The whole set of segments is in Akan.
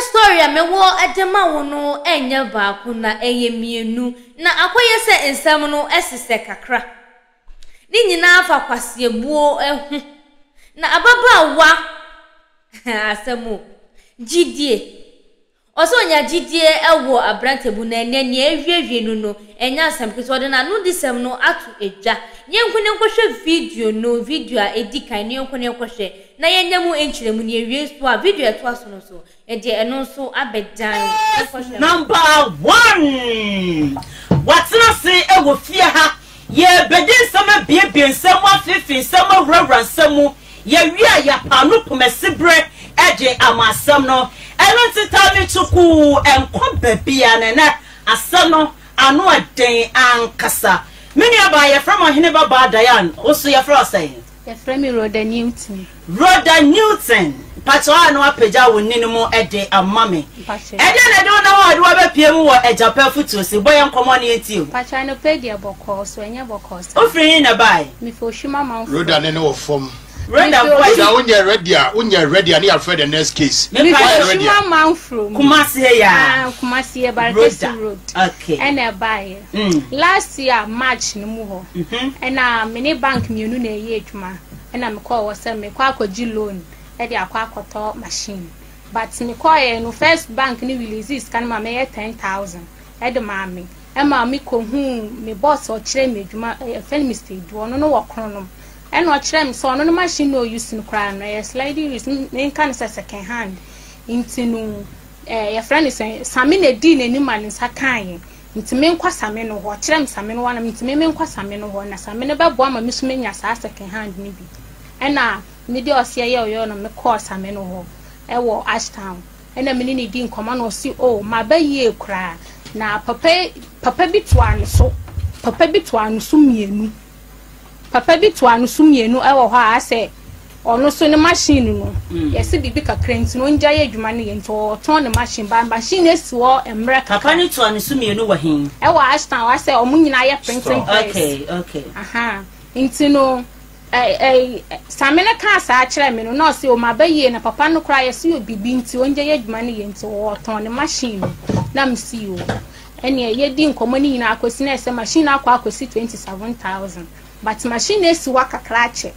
story a mewɔ de ma wo no ɛnyɛ baako na ɛyɛ mmienu, na akɔyɛ sɛ nsɛm no sesɛ kakra. Ne nyinaa fa kwaseɛbuo ho. Na ababaawa, asɛm o, gyidie. Ɔsɛ ɔnya gyidie wɔ aberantɛ mu na ɛnɛ nea awiewie no no ɛnyɛ asɛm ketewa. Ɔde n'anodisɛm no ato dwa. Yɛnkɔ na yɛnkɔhwɛ video no, video a ɛdi kan no yɛnkɔ na yɛnkɔhwɛ na yɛnya mu nkyerɛmu na yɛwie nso a video a ɛtoa so no nso yɛde ɛno nso abɛdan. Yɛnkɔhwɛ. Number one, Watena ase wɔ fie ha, yɛrebɛdi nsɛm abiebie nsɛm mu, afeefee nsɛm mu, awurawura nsɛm mu. Yɛwie a, yɛapaw no pomasiberɛ de ama asɛm no. Ɛno nti taa me kyukuu nkɔ baabiara na ɛnnɛ asɛm no ano ɛden ankasa. Me nuabaa, yɛfrɛ me Ɔhene Babaa Diane, wo nso yɛfrɛ wo sɛn? Yɛfrɛ me Rhoda Newton. Rhoda Newton, mpakyɛw a na wapagya wo nne no mu de ama me. Mpakyɛw. Ɛdeɛn na ɛde wo nam a wɔde wo abɛpue mu wɔ Agyapa afutuo so? Bɔ yɛn nkɔmmɔ na yɛntie o. Mpakyɛw anɔpa yi deɛ bɔkɔɔ so, ɛnyɛ bɔkɔɔ saa. Wofiri he na ɛbae? Mefi Ohwim amanfoɔ. Rhoda ne ne wɔ fam. Rhoda Mefi boy. Rhoda wonyɛ ready a wonyɛ ready a ne yɛafrɛ the next case. Me Mefi pa Woayɛ Ohwim ready a. amanfoɔ mu. Kumasi ha yi a. Ah, Kumasi yɛ Barekɛse Rhoda. Road. Okay. Ɛna ɛbaeɛ. Last year March no mu hɔ, ɛna me ne bank mmienu na ɛyɛ adwuma. Ɛna mekɔɔ hɔ sɛ mekɔ akɔgye loan de akɔ akɔtɔ machine. But mekɔeɛ no, first bank no release sika no ma mɛyɛ 10,000 de maa me. Ɛma me kɔhuu me boss a ɔkyerɛɛ me adwuma, yɛfrɛ no Mister Edu, ɔno no wɔ Kronom. Ɛna ɔkyerɛɛ me sɛ ɔno no machine na ɔuse no koraa no, ɛyɛ sliding wheels, menka no sɛ second hand. Nti no, yɛfrɛ no sɛn, Same na ɛdii n'anim ma ne nsa kaeɛ. Nti menkɔ Same no hɔ, ɔkyerɛɛ me Same no hɔ na nti me menkɔ Same no hɔ na Same no bɛboa ma me nso manya saa second hand no bi. Ɛna me de ɔseɛ yɛ ɔyɔ no mekɔɔ Same no hɔ ɛwɔ Ashtown. Ɛna me ne no dii nkɔmmɔ na ɔse oh maba yie koraa na papa papa bi toa ne so papa bi toa no so mmienu. Papa bi toa no so mmienu wɔ hɔ a asɛ ɔno so ne machine no yɛse biribi kakra nti no ɔngyae adwuma no yɛ nti ɔtɔn ne machine ba machine no asi hɔ mmerɛ kakra. Papa no toa no so mmienu wɔ he? Ɛwɔ Ashtown hɔ asɛ ɔmo nyinaa yɛ printing press. Okay, okay. Aha nti no ɛ ɛ Same no kaa saa kyerɛɛ me no na ɔse o maba yie na papa no koraa yɛse yɛ biribi nti ɔngyae adwuma no yɛ nti ɔtɔn ne machine no na mese yoo. Ɛneɛ yɛdi nkɔmmɔ no nyinaa kɔsi na ɛsɛ machine no akɔ akɔsi 27,000 but machine no asi hɔ kakra akyɛ.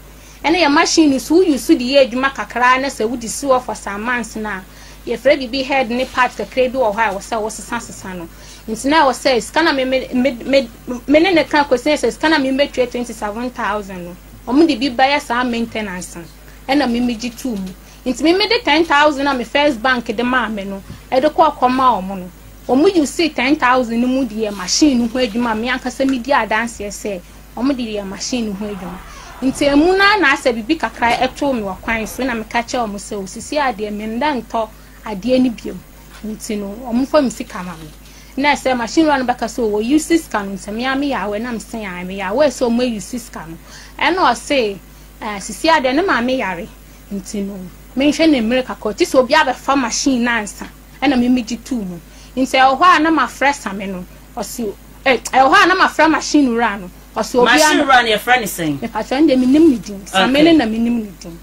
Ɛna yɛ machine no so wo use de yɛ adwuma kakra na sɛ wode si hɔ for some months no a yɛfrɛ biribi head ne part kakra bi wɔ hɔ a ɛwɔ sɛ wo sesa sesa no. Nti na ɛwɔ sɛ sika na me me me me ne no ka kɔsi na sɛ sika na me mɛtua 27,000 no wɔn de bi bɛyɛ saa maintenance no ɛna me megye too mu. Nti me mede 10,000 a me first bank de maa me no ɛde kɔɔ kɔmaa wɔn no. Wɔn usee 10,000 no mu de yɛɛ machine no ho adwuma a me ankasa medi adanseɛ sɛ wɔn de yɛɛ machine no ho adwuma. Nti emu no ara na asɛ biribi kakra too me wɔ kwan so na meka kyerɛɛ wɔn sɛ o sisi ara deɛ mennda ntɔ adeɛ no biom nti no wɔn mfa me sika ma me. Na ɛsɛ machine wura no bɛka sɛ o wɔ use sika no nti me ara meyɛ aware na mese ae meyɛ aware sɛ wɔn a use sika no. Ɛna ɔse eh sisi ara deɛ ne maame yare nti no menhwɛ no mmerɛ kakra ɔte sɛ obi abɛfa machine no ansa. Ɛna me megye too mu. Nti ɛwɔ hɔ a na mafrɛ Same no, ɔse eh, ɛwɔ hɔ a na mafrɛ machine wura no, ɔse obi Machine wura no yɛfrɛ no sɛn? Mepakyɛ ɛno deɛ menim ne din, Same no na menim ne din.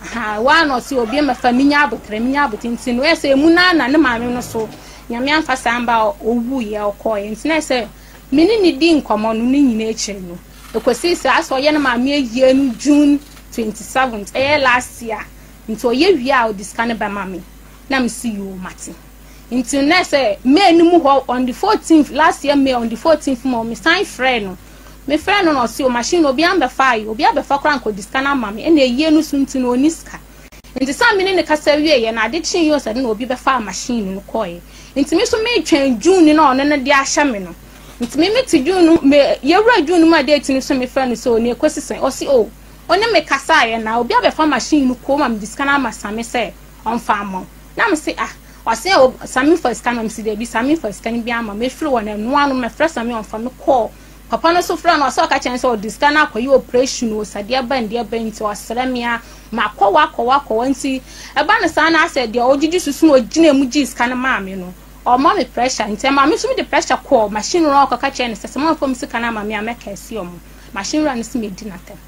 Ahaa, ɛwɔ hɔ a na ɔse obi mmɛfa, menya aboterɛ, menya aboterɛ, nti no ɛyɛ sɛ emu no ara na ne maame no so, Nyame amfa saa amba a ɔwuiɛ, ɔkɔeɛ, nti na ɛyɛ sɛ me ne no dii nkɔmmɔ no ne nyinaa akyire no, ɛkɔsii sɛ asɛ ɔyɛ ne maame ayie no June 27th, ɛyɛ last year, nti ɔyɛ wie a ɔde sika no bɛma me. Na me se yoo mate. Nti na sɛ May no mu hɔ on the 14th last year May on the 14th mu me san frɛ no. Me frɛ no na ɔse o machine no obi ambɛfa ayi obi abɛfa koraa nka ɔde sika no ama me ɛna ayie no so nti no ɔnni sika. Nti sɛ me ne no kasa wie yɛ no ade kyee yɛ sɛ na obi bɛfaa machine no kɔɛ. Nti me nso me twɛn June no na ɔno no de ahyɛ me no. Nti me me te June no me yɛwura June no mu a date no so me frɛ no sɛ o na ɛkɔsi sɛn ɔse o ɔne me kasaeɛ na obi abɛfa machine no kɔɔ ma mede sika no ama Same sɛ ɔmfa mma wo. Na me se ah, ɔse o Same fa sika no, me se dabi Same fa sika no biara mma me, mefiri hɔ no ɛno ano mɛfrɛ Same ɔmfa me kɔɔ papa no so frɛ no ɔse ɔka kyerɛ no sɛ ɔde sika no akɔyɛ operation o sɛdeɛ bɛn deɛ bɛn nti ɔsrɛ me a makɔ hɔ akɔ hɔ akɔ hɔ nti ɛba no saa na asɛ deɛ ɔgyegye susu na ɔgyina mu gyee sika no maa me no ɔma me pressure nti ɛma me nso mede pressure kɔɔ machine no ɔkɔka kyerɛ no sɛ sɛ moamfa me sika no ama me a mɛkɛse ɔmo machine wura no se medi n'atɛm.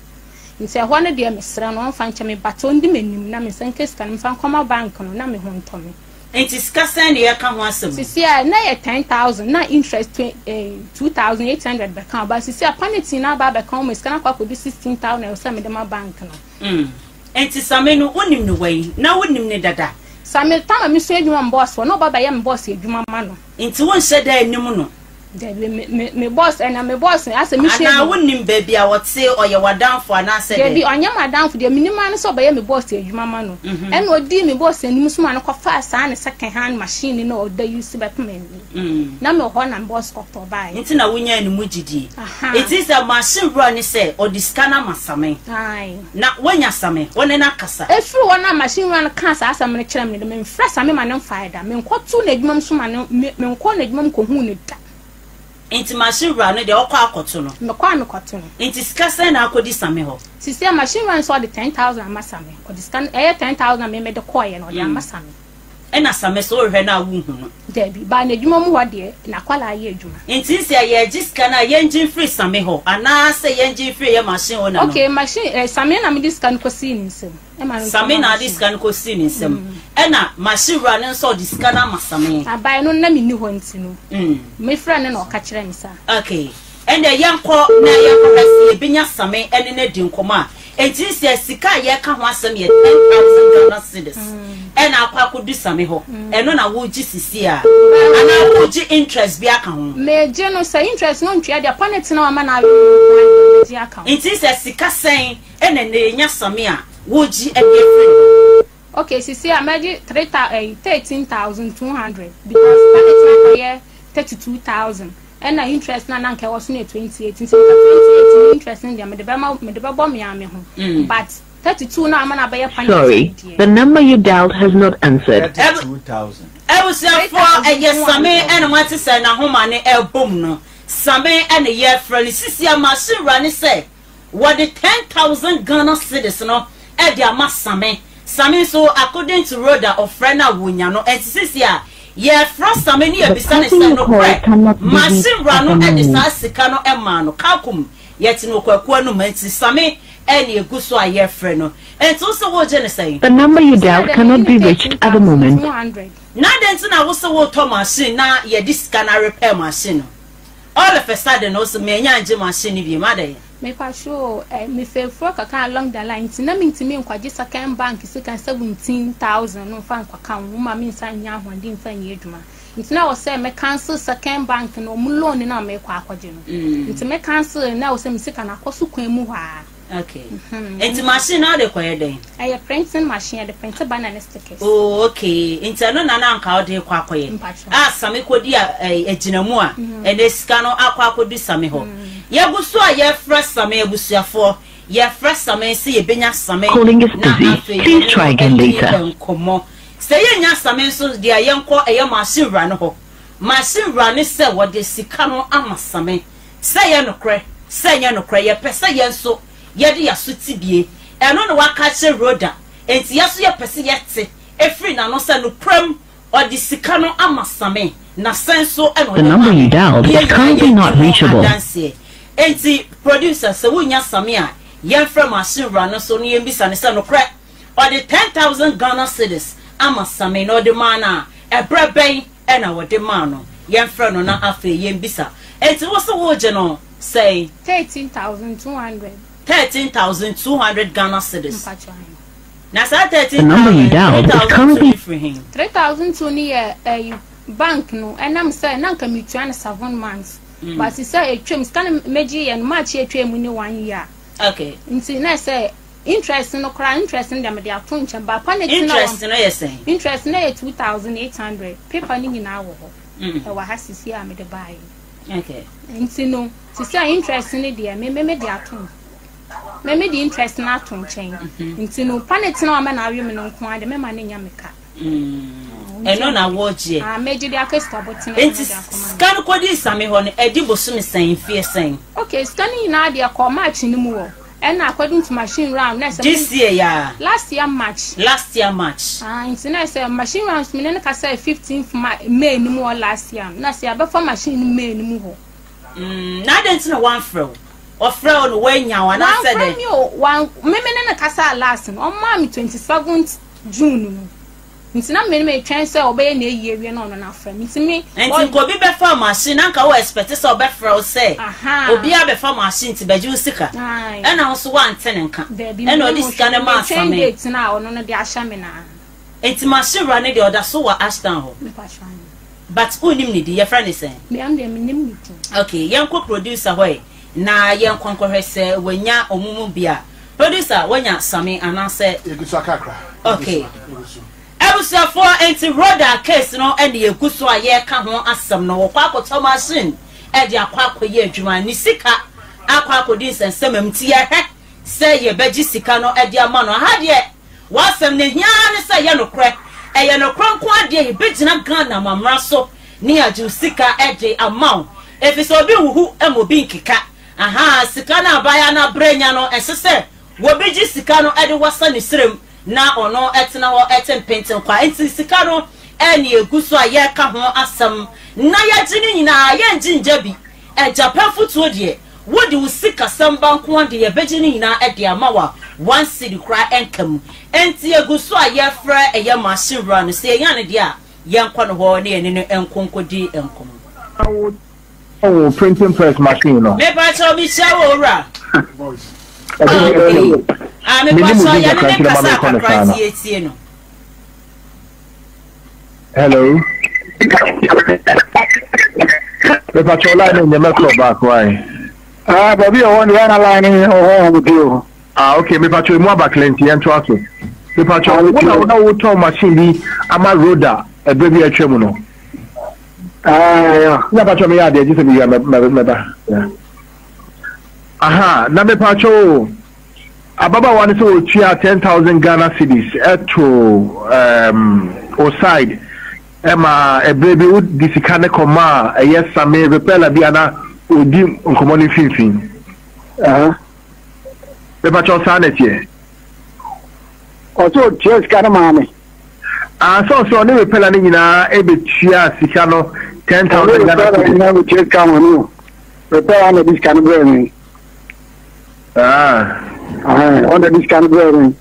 Nti ɛhɔ no deɛ mesrɛ no ɔmfa nkyɛ me but ɔndi m'anim na me nsa nka sika no mfa nkɔma bank no na me ho ntɔ me. Nti sika sɛn na yɛka ho asɛm yi? Sisi a na yɛ 10,000 na interest 2,800 bɛka ho, but sisi a paneti no aba abɛka ho ma sika no akɔ akɔdu 16,000 a ɛwɔ sɛ mede ma bank no. Nti Same no wonim no wɛn? Na wonim no dada? Same, time a mesua adwuma wɔ me boss hɔ, na ɔba bɛyɛ me boss adwuma ma no. Nti wonhyɛ da nnim no? Dabi, me me me boss ɛna me boss asɛ me sua Anaa wonim baabi a ɔte, ɔyɛ w'adamfo anaasɛ dɛn? Dabi, ɔnyɛ m'adamfo, deɛ menim ara ne sɛ ɔbɛyɛ me boss adwuma ma no. Ɛna ɔdii me boss anim nso ma no kɔfaa saa ne second hand machine no a ɔda use bɛpem ani. Na mewɔ hɔ na me boss kɔtɔ baeɛ. Nti na wonyaa ne mu gyidie. Aha. Nti sɛ machine wura ne sɛ ɔde sika no ama Same. Ae. Na woanya Same, wo ne no akasa. Ɛfiri hɔ no a machine wura no kaa saa asɛm no kyerɛɛ me no, memfrɛ Same ma no mfaeɛ da. Menkɔtoo n'adwuma mu nso ma no, me, menkɔɔ n'adwuma mu kɔhuu no da. Nti machine wura no deɛ ɔkɔ akɔto no? Mekɔ a mekɔto no. Nti sika sɛn na akɔdi Same hɔ? Seesei machine wura no sɛ ɔde 10,000 ama Same. Ɔde sika no, ɛyɛ 10,000 a me mede kɔeɛ no, ɔde ama Same. Ɛna Same sɛ wohwɛ no a wonhu no? Dabi, but n'adwuma mu hɔ deɛ, n'akwadaa yɛ adwuma. Nti sɛ yɛregye sika no a, yɛngye mfiri Same hɔ anaa sɛ yɛngye mfiri ɛyɛ machine owner no? Okay, machine, eh, Same na mede sika no kɔsii ne nsam. Ɛma no Same na ade sika no kɔsii ne nsam. Ɛna machine wura no nso ɔde sika no ama Same. Abae no na menni hɔ nti no, mefrɛɛ no na ɔka kyerɛɛ me saa. Okay, ɛnneɛ yɛnkɔ na yɛnkɔhwɛ sɛ yɛbɛnya Same ne no adi nkɔmmɔ a. Enti sɛ sika a yɛreka ho asɛm yɛ 10,000 Ghana cedis ɛna akɔ akɔdu Same hɔ, ɛno na woregye sisi a? Anaa woregye interest bi aka ho? Megye no, sɛ interest no ntua deɛ, pa ne tena hɔ ama no awe no nko ara deɛ, megye aka ho. Enti sɛ sika sɛn ɛna ɛnɛ yɛnya Same a woregye de afiri ne hɔ? Okay, sisi a mɛgye three thou ɛyi 13,200 because pa ne tena akɔyɛ 32,000. Ɛna interest no a na anka ɛwɔ so no yɛ 28 nti nka 28 no interest no deɛ mede bɛma mede bɛbɔ me ara me ho but 32 no a ama no abɛyɛ panel Sorry, deɛ. the number you dialed has not answered. 32,000. Abusuafoɔ ɛyɛ Same ɛna moate sɛ n'ahoma no ɛrebom no, Same ɛna yɛrefrɛ no sisi a machine wura ne sɛ Wɔde 10,000 Ghana cedis no de ama Same. Same nso, according to Rhoda, ɔfrɛ no a wɔnya no. Ɛnti seesei a yɛrefrɛ Same ne The yɛbisa no person sɛ, you called nokorɛ cannot be reached machine wura at the no de moment. saa sika no maa no? Kakum, yɛte no wɔ Kwaku anum, ɛnti Same na ɛgu so a yɛrefrɛ no. Ɛnti wo se woregye no sɛn? The number you Sika dialed deɛ cannot megye be no reached at the moment. 13,200. Na adɛn nti na wo se woretɔ machine na yɛde sika no arepair machine no? All of a sudden wo se manya angye machine no biom, adɛn? Mepakyɛw o, eh, mefaa afuro kakra along the line nti na mintumi nkɔgye second bank sika 17,000 no mfa nkɔka ho mma mensan nnya ahoɔden mfa nyɛ adwuma. Nti na ɛwɔ sɛ me cancel second bank no, wɔn loan no a merekɔ akɔgye no. Nti me cancel no, na ɛwɔ sɛ me sika no akɔ so kwan mu hɔ ara. Okay. Nti machine no wode kɔyɛ dɛn? Ɛyɛ printing machine, yɛde printe banner ne stickers. Oh okay, nti ɛno na na anka wode kɔ akɔyɛ. Mpakyɛw. A Same kɔdi agyinamu a, ɛnɛ sika no akɔ akɔdu Same hɔ. Yɛgu so a yɛrefrɛ Same abusuafoɔ, yɛrefrɛ Same sɛ yɛbɛnya Same Calling is na busy. afei Please yɛne try no again adi later. nkɔmmɔ. Sɛ yɛnnya Same nso deɛ a yɛnkɔ ɛyɛ machine wura no hɔ. Machine wura no sɛ wɔde sika no ama Same. Sɛ ɛyɛ nokorɛ, sɛ ɛnyɛ nokorɛ, yɛpɛ sɛ yɛn nso yɛde yɛn aso te bie. Ɛno na waka akyerɛ Rhoda, enti yɛn nso yɛpɛ sɛ yɛte firi n'ano sɛ nokorɛm ɔde sika no ama Same, na sɛn nso na The ɔde number maa you no, dialed na is yɛn nyinaa currently yɛdi not ho reachable. adanseɛ. Enti producer, sɛ wonnya Same a, yɛmfrɛ machine wura no nso na yɛmmisa no sɛ nokorɛ ɔde 10,000 Ghana cedis ama Same, na ɔde maa no a, ɛberɛ bɛn na wɔde maa no? Yɛmfrɛ no na afei yɛmbisa. Enti wo se woregye no sɛn? 13,200. 13,200 Ghana cedis. Mpakyɛ ahe? Na saa The number you 13,000, dialed is 3,002 currently no firi he? 3,002 no yɛ ɛyi bank no ɛnam sɛ na nka metua no seven months but sɛ ɛtwam sika no megye yɛ no March ɛtwam mu ne one year. Okay. Nti na ɛsɛ Interest no koraa interest no deɛ mede ato nkyɛn but pa ne ti na Interest no yɛ sɛn? Interest no yɛ 2800 paper no nyinaa wɔ hɔ ɛwɔ ha sisi a mede baeɛ. Okay. Nti no sisi a interest no deɛ me me mede ato me me de interest no ato nkyɛn nti no pa ne tena wama na awe me no nko ara deɛ mɛma no nya me ka. Ɛno na wɔgyeɛ. Ah, megye de aka sika botene. Nti sika no kɔdii Same hɔ no ɛdi bosome sɛn mfeɛ sɛn? Okay, sika no nyinaa deɛ kɔɔ March no mu wɔ. Ɛna according to machine round na ɛsɛ. This year yaa. Last year March. Last year March. Ah, nti na ɛsɛ machine round so mene no kasa 15th ma May no mu hɔ last year na sɛ yɛabɛfa machine no May no mu hɔ. Mm, na adɛn nti na wamfrɛ wo? Ɔfrɛ wo no woanya wo anaasɛ dɛn? Wamfrɛ me o, wan me me ne no kasa last no, ɔmaa me 27th June no. Nti na me metwɛn sɛ ɔbɛyɛ n'ayi awie na ɔno no afrɛ me. Nti me. Nti nka obi bɛfa machine na nka wo expect sɛ ɔbɛfrɛ wo sɛ obi abɛfa machine nti bɛgye wo sika. Ɛna wo nso woante ne nka. Dabi, Ɛna ɔde sika no maa metwɛn Same. date no a ɔno no de ahyɛ me no a. Nti machine wura no deɛ ɔda so wɔ Ashtown hɔ? Mepa kyɛw aane. But wonnim ne din, yɛfrɛ no sɛn? Me ɛno deɛ mennim ne din. Okay, yɛnkɔ producer hɔ ɛ na yɛnkɔ nkɔhwɛ sɛ wanya ɔmo mu bi a. Producer, wanya Same anaasɛ? Yɛgu so akrakra. Okay. Abusuafoɔ, enti Rhoda case no ɛna yɛgu so a yɛreka ho asɛm no. Wɔkɔ akɔtɔ machine ɛde akɔ akɔyɛ adwuma. Ne sika akɔ akɔdi nsɛnsɛmam nti yɛhwɛ sɛ yɛbɛgye sika no ɛde ama no. Aha deɛ w'asɛm no ɛhia ara ne sɛ ɛyɛ nokorɛ. Ɛyɛ nokorɛ nko ara deɛ yɛbɛgyina Ghana amammerɛ so ne yɛagye wo sika ɛde ama wo. Ɛfiri sɛ obi nhuhu ma obi nkeka. Ahaa, sika no a abaayewa no abrɛ anya no, ɛnsɛ sɛ obi gye sika no de wasa ne serem na ɔno tena hɔ te mpenten kwa. Enti sika no na egu so a yɛreka ho asɛm na yɛagye ne nyinaa, yɛngye ngya bi. Agya pa afotuo deɛ, wode wo sikasɛm ba nko ara deɛ yɛbɛgye ne nyinaa de ama wo a, one cedi koraa nka mu. Enti egu so a yɛrefrɛ ɛyɛ machine wura no, sɛ yɛnya no deɛ a, yɛnkɔ ne hɔ na yɛne no nko nkɔdi nkɔmmɔ. Wo printing press machine no. Mepakyɛw mehyia wo owura. Okay. Ah, mepakyɛw yɛne ne kasa kakra nti yɛtie no. Hello. Mepakyɛw line no nyɛ mɛkɔ back why? Ah, baabi a ɔwɔ no yɛn na line no nyɛ ɔhɔ ɔmo ti o. Ah, okay, mepakyɛw emu aba clear nti yɛn to aso. Mepakyɛw wo na wo na wotɔn machine bi ama Rhoda ɛbrɛ bi atwa mu no. Ah, Na pacho me yɛ adeɛ gye sɛ mewia mɛba. Aha, na me pacho o. Ababaawa no sɛ wɔtua 10,000 Ghana cedis ɛto um, o side ɛma ɛberɛ bi wode sika ne kɔma a ɛyɛ same repella bi ana ɔdi nkɔmmɔ no mfimfini. Me pacho saa na ɛteɛ. Ɔsɛ ɔtua sika no maa me. Ah sɛ ɔsɛ ɔne repella no nyinaa ɛbɛtua sika no 10,000 Ghana cedis. Ɔne repella nyinaa bɛtua sika ma no. Repella na de sika no brɛɛ me. Ah. Ɔna de sika no brɛɛ me.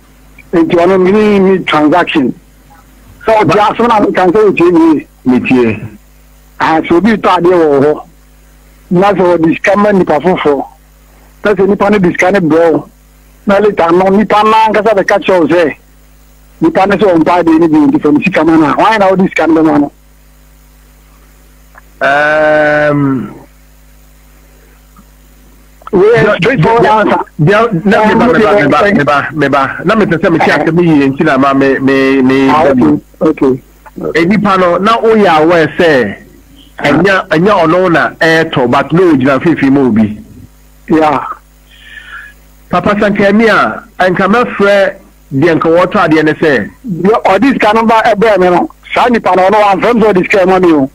Nti ɔno mene ni transaction. Sɛ ɔte asɛm na meka sɛ ɔtie nie. Metie. Ah, sɛ obi retɔ adeɛ wɔ hɔ na sɛ ɔde sika ma nipa foforɔ na sɛ nipa no de sika no brɛ wo na later no nipa no ankasa bɛka kyerɛ wo sɛ Nipa no sɛ ɔmpa adeɛ no bio nti fa me sika ma no a, hwan na wode sika no bɛma no? Um, meba na mepɛ sɛ mete asɛm yie nti na ma me me me ah, nipa no na woyɛ aware sɛ ɛnyɛ ɛnyɛ ɔno na ɛɛtɔ but na ogyina mfimfini ma obi. Yeah. Papa sɛ nka ɛmi a nka mɛfrɛ Deɛ nka wɔtɔ adeɛ ne sɛ. Deɛ ɔde sika no ba brɛɛ me no, saa nipa no, ɔno wamfrɛ me sɛ ɔde sika rema me o.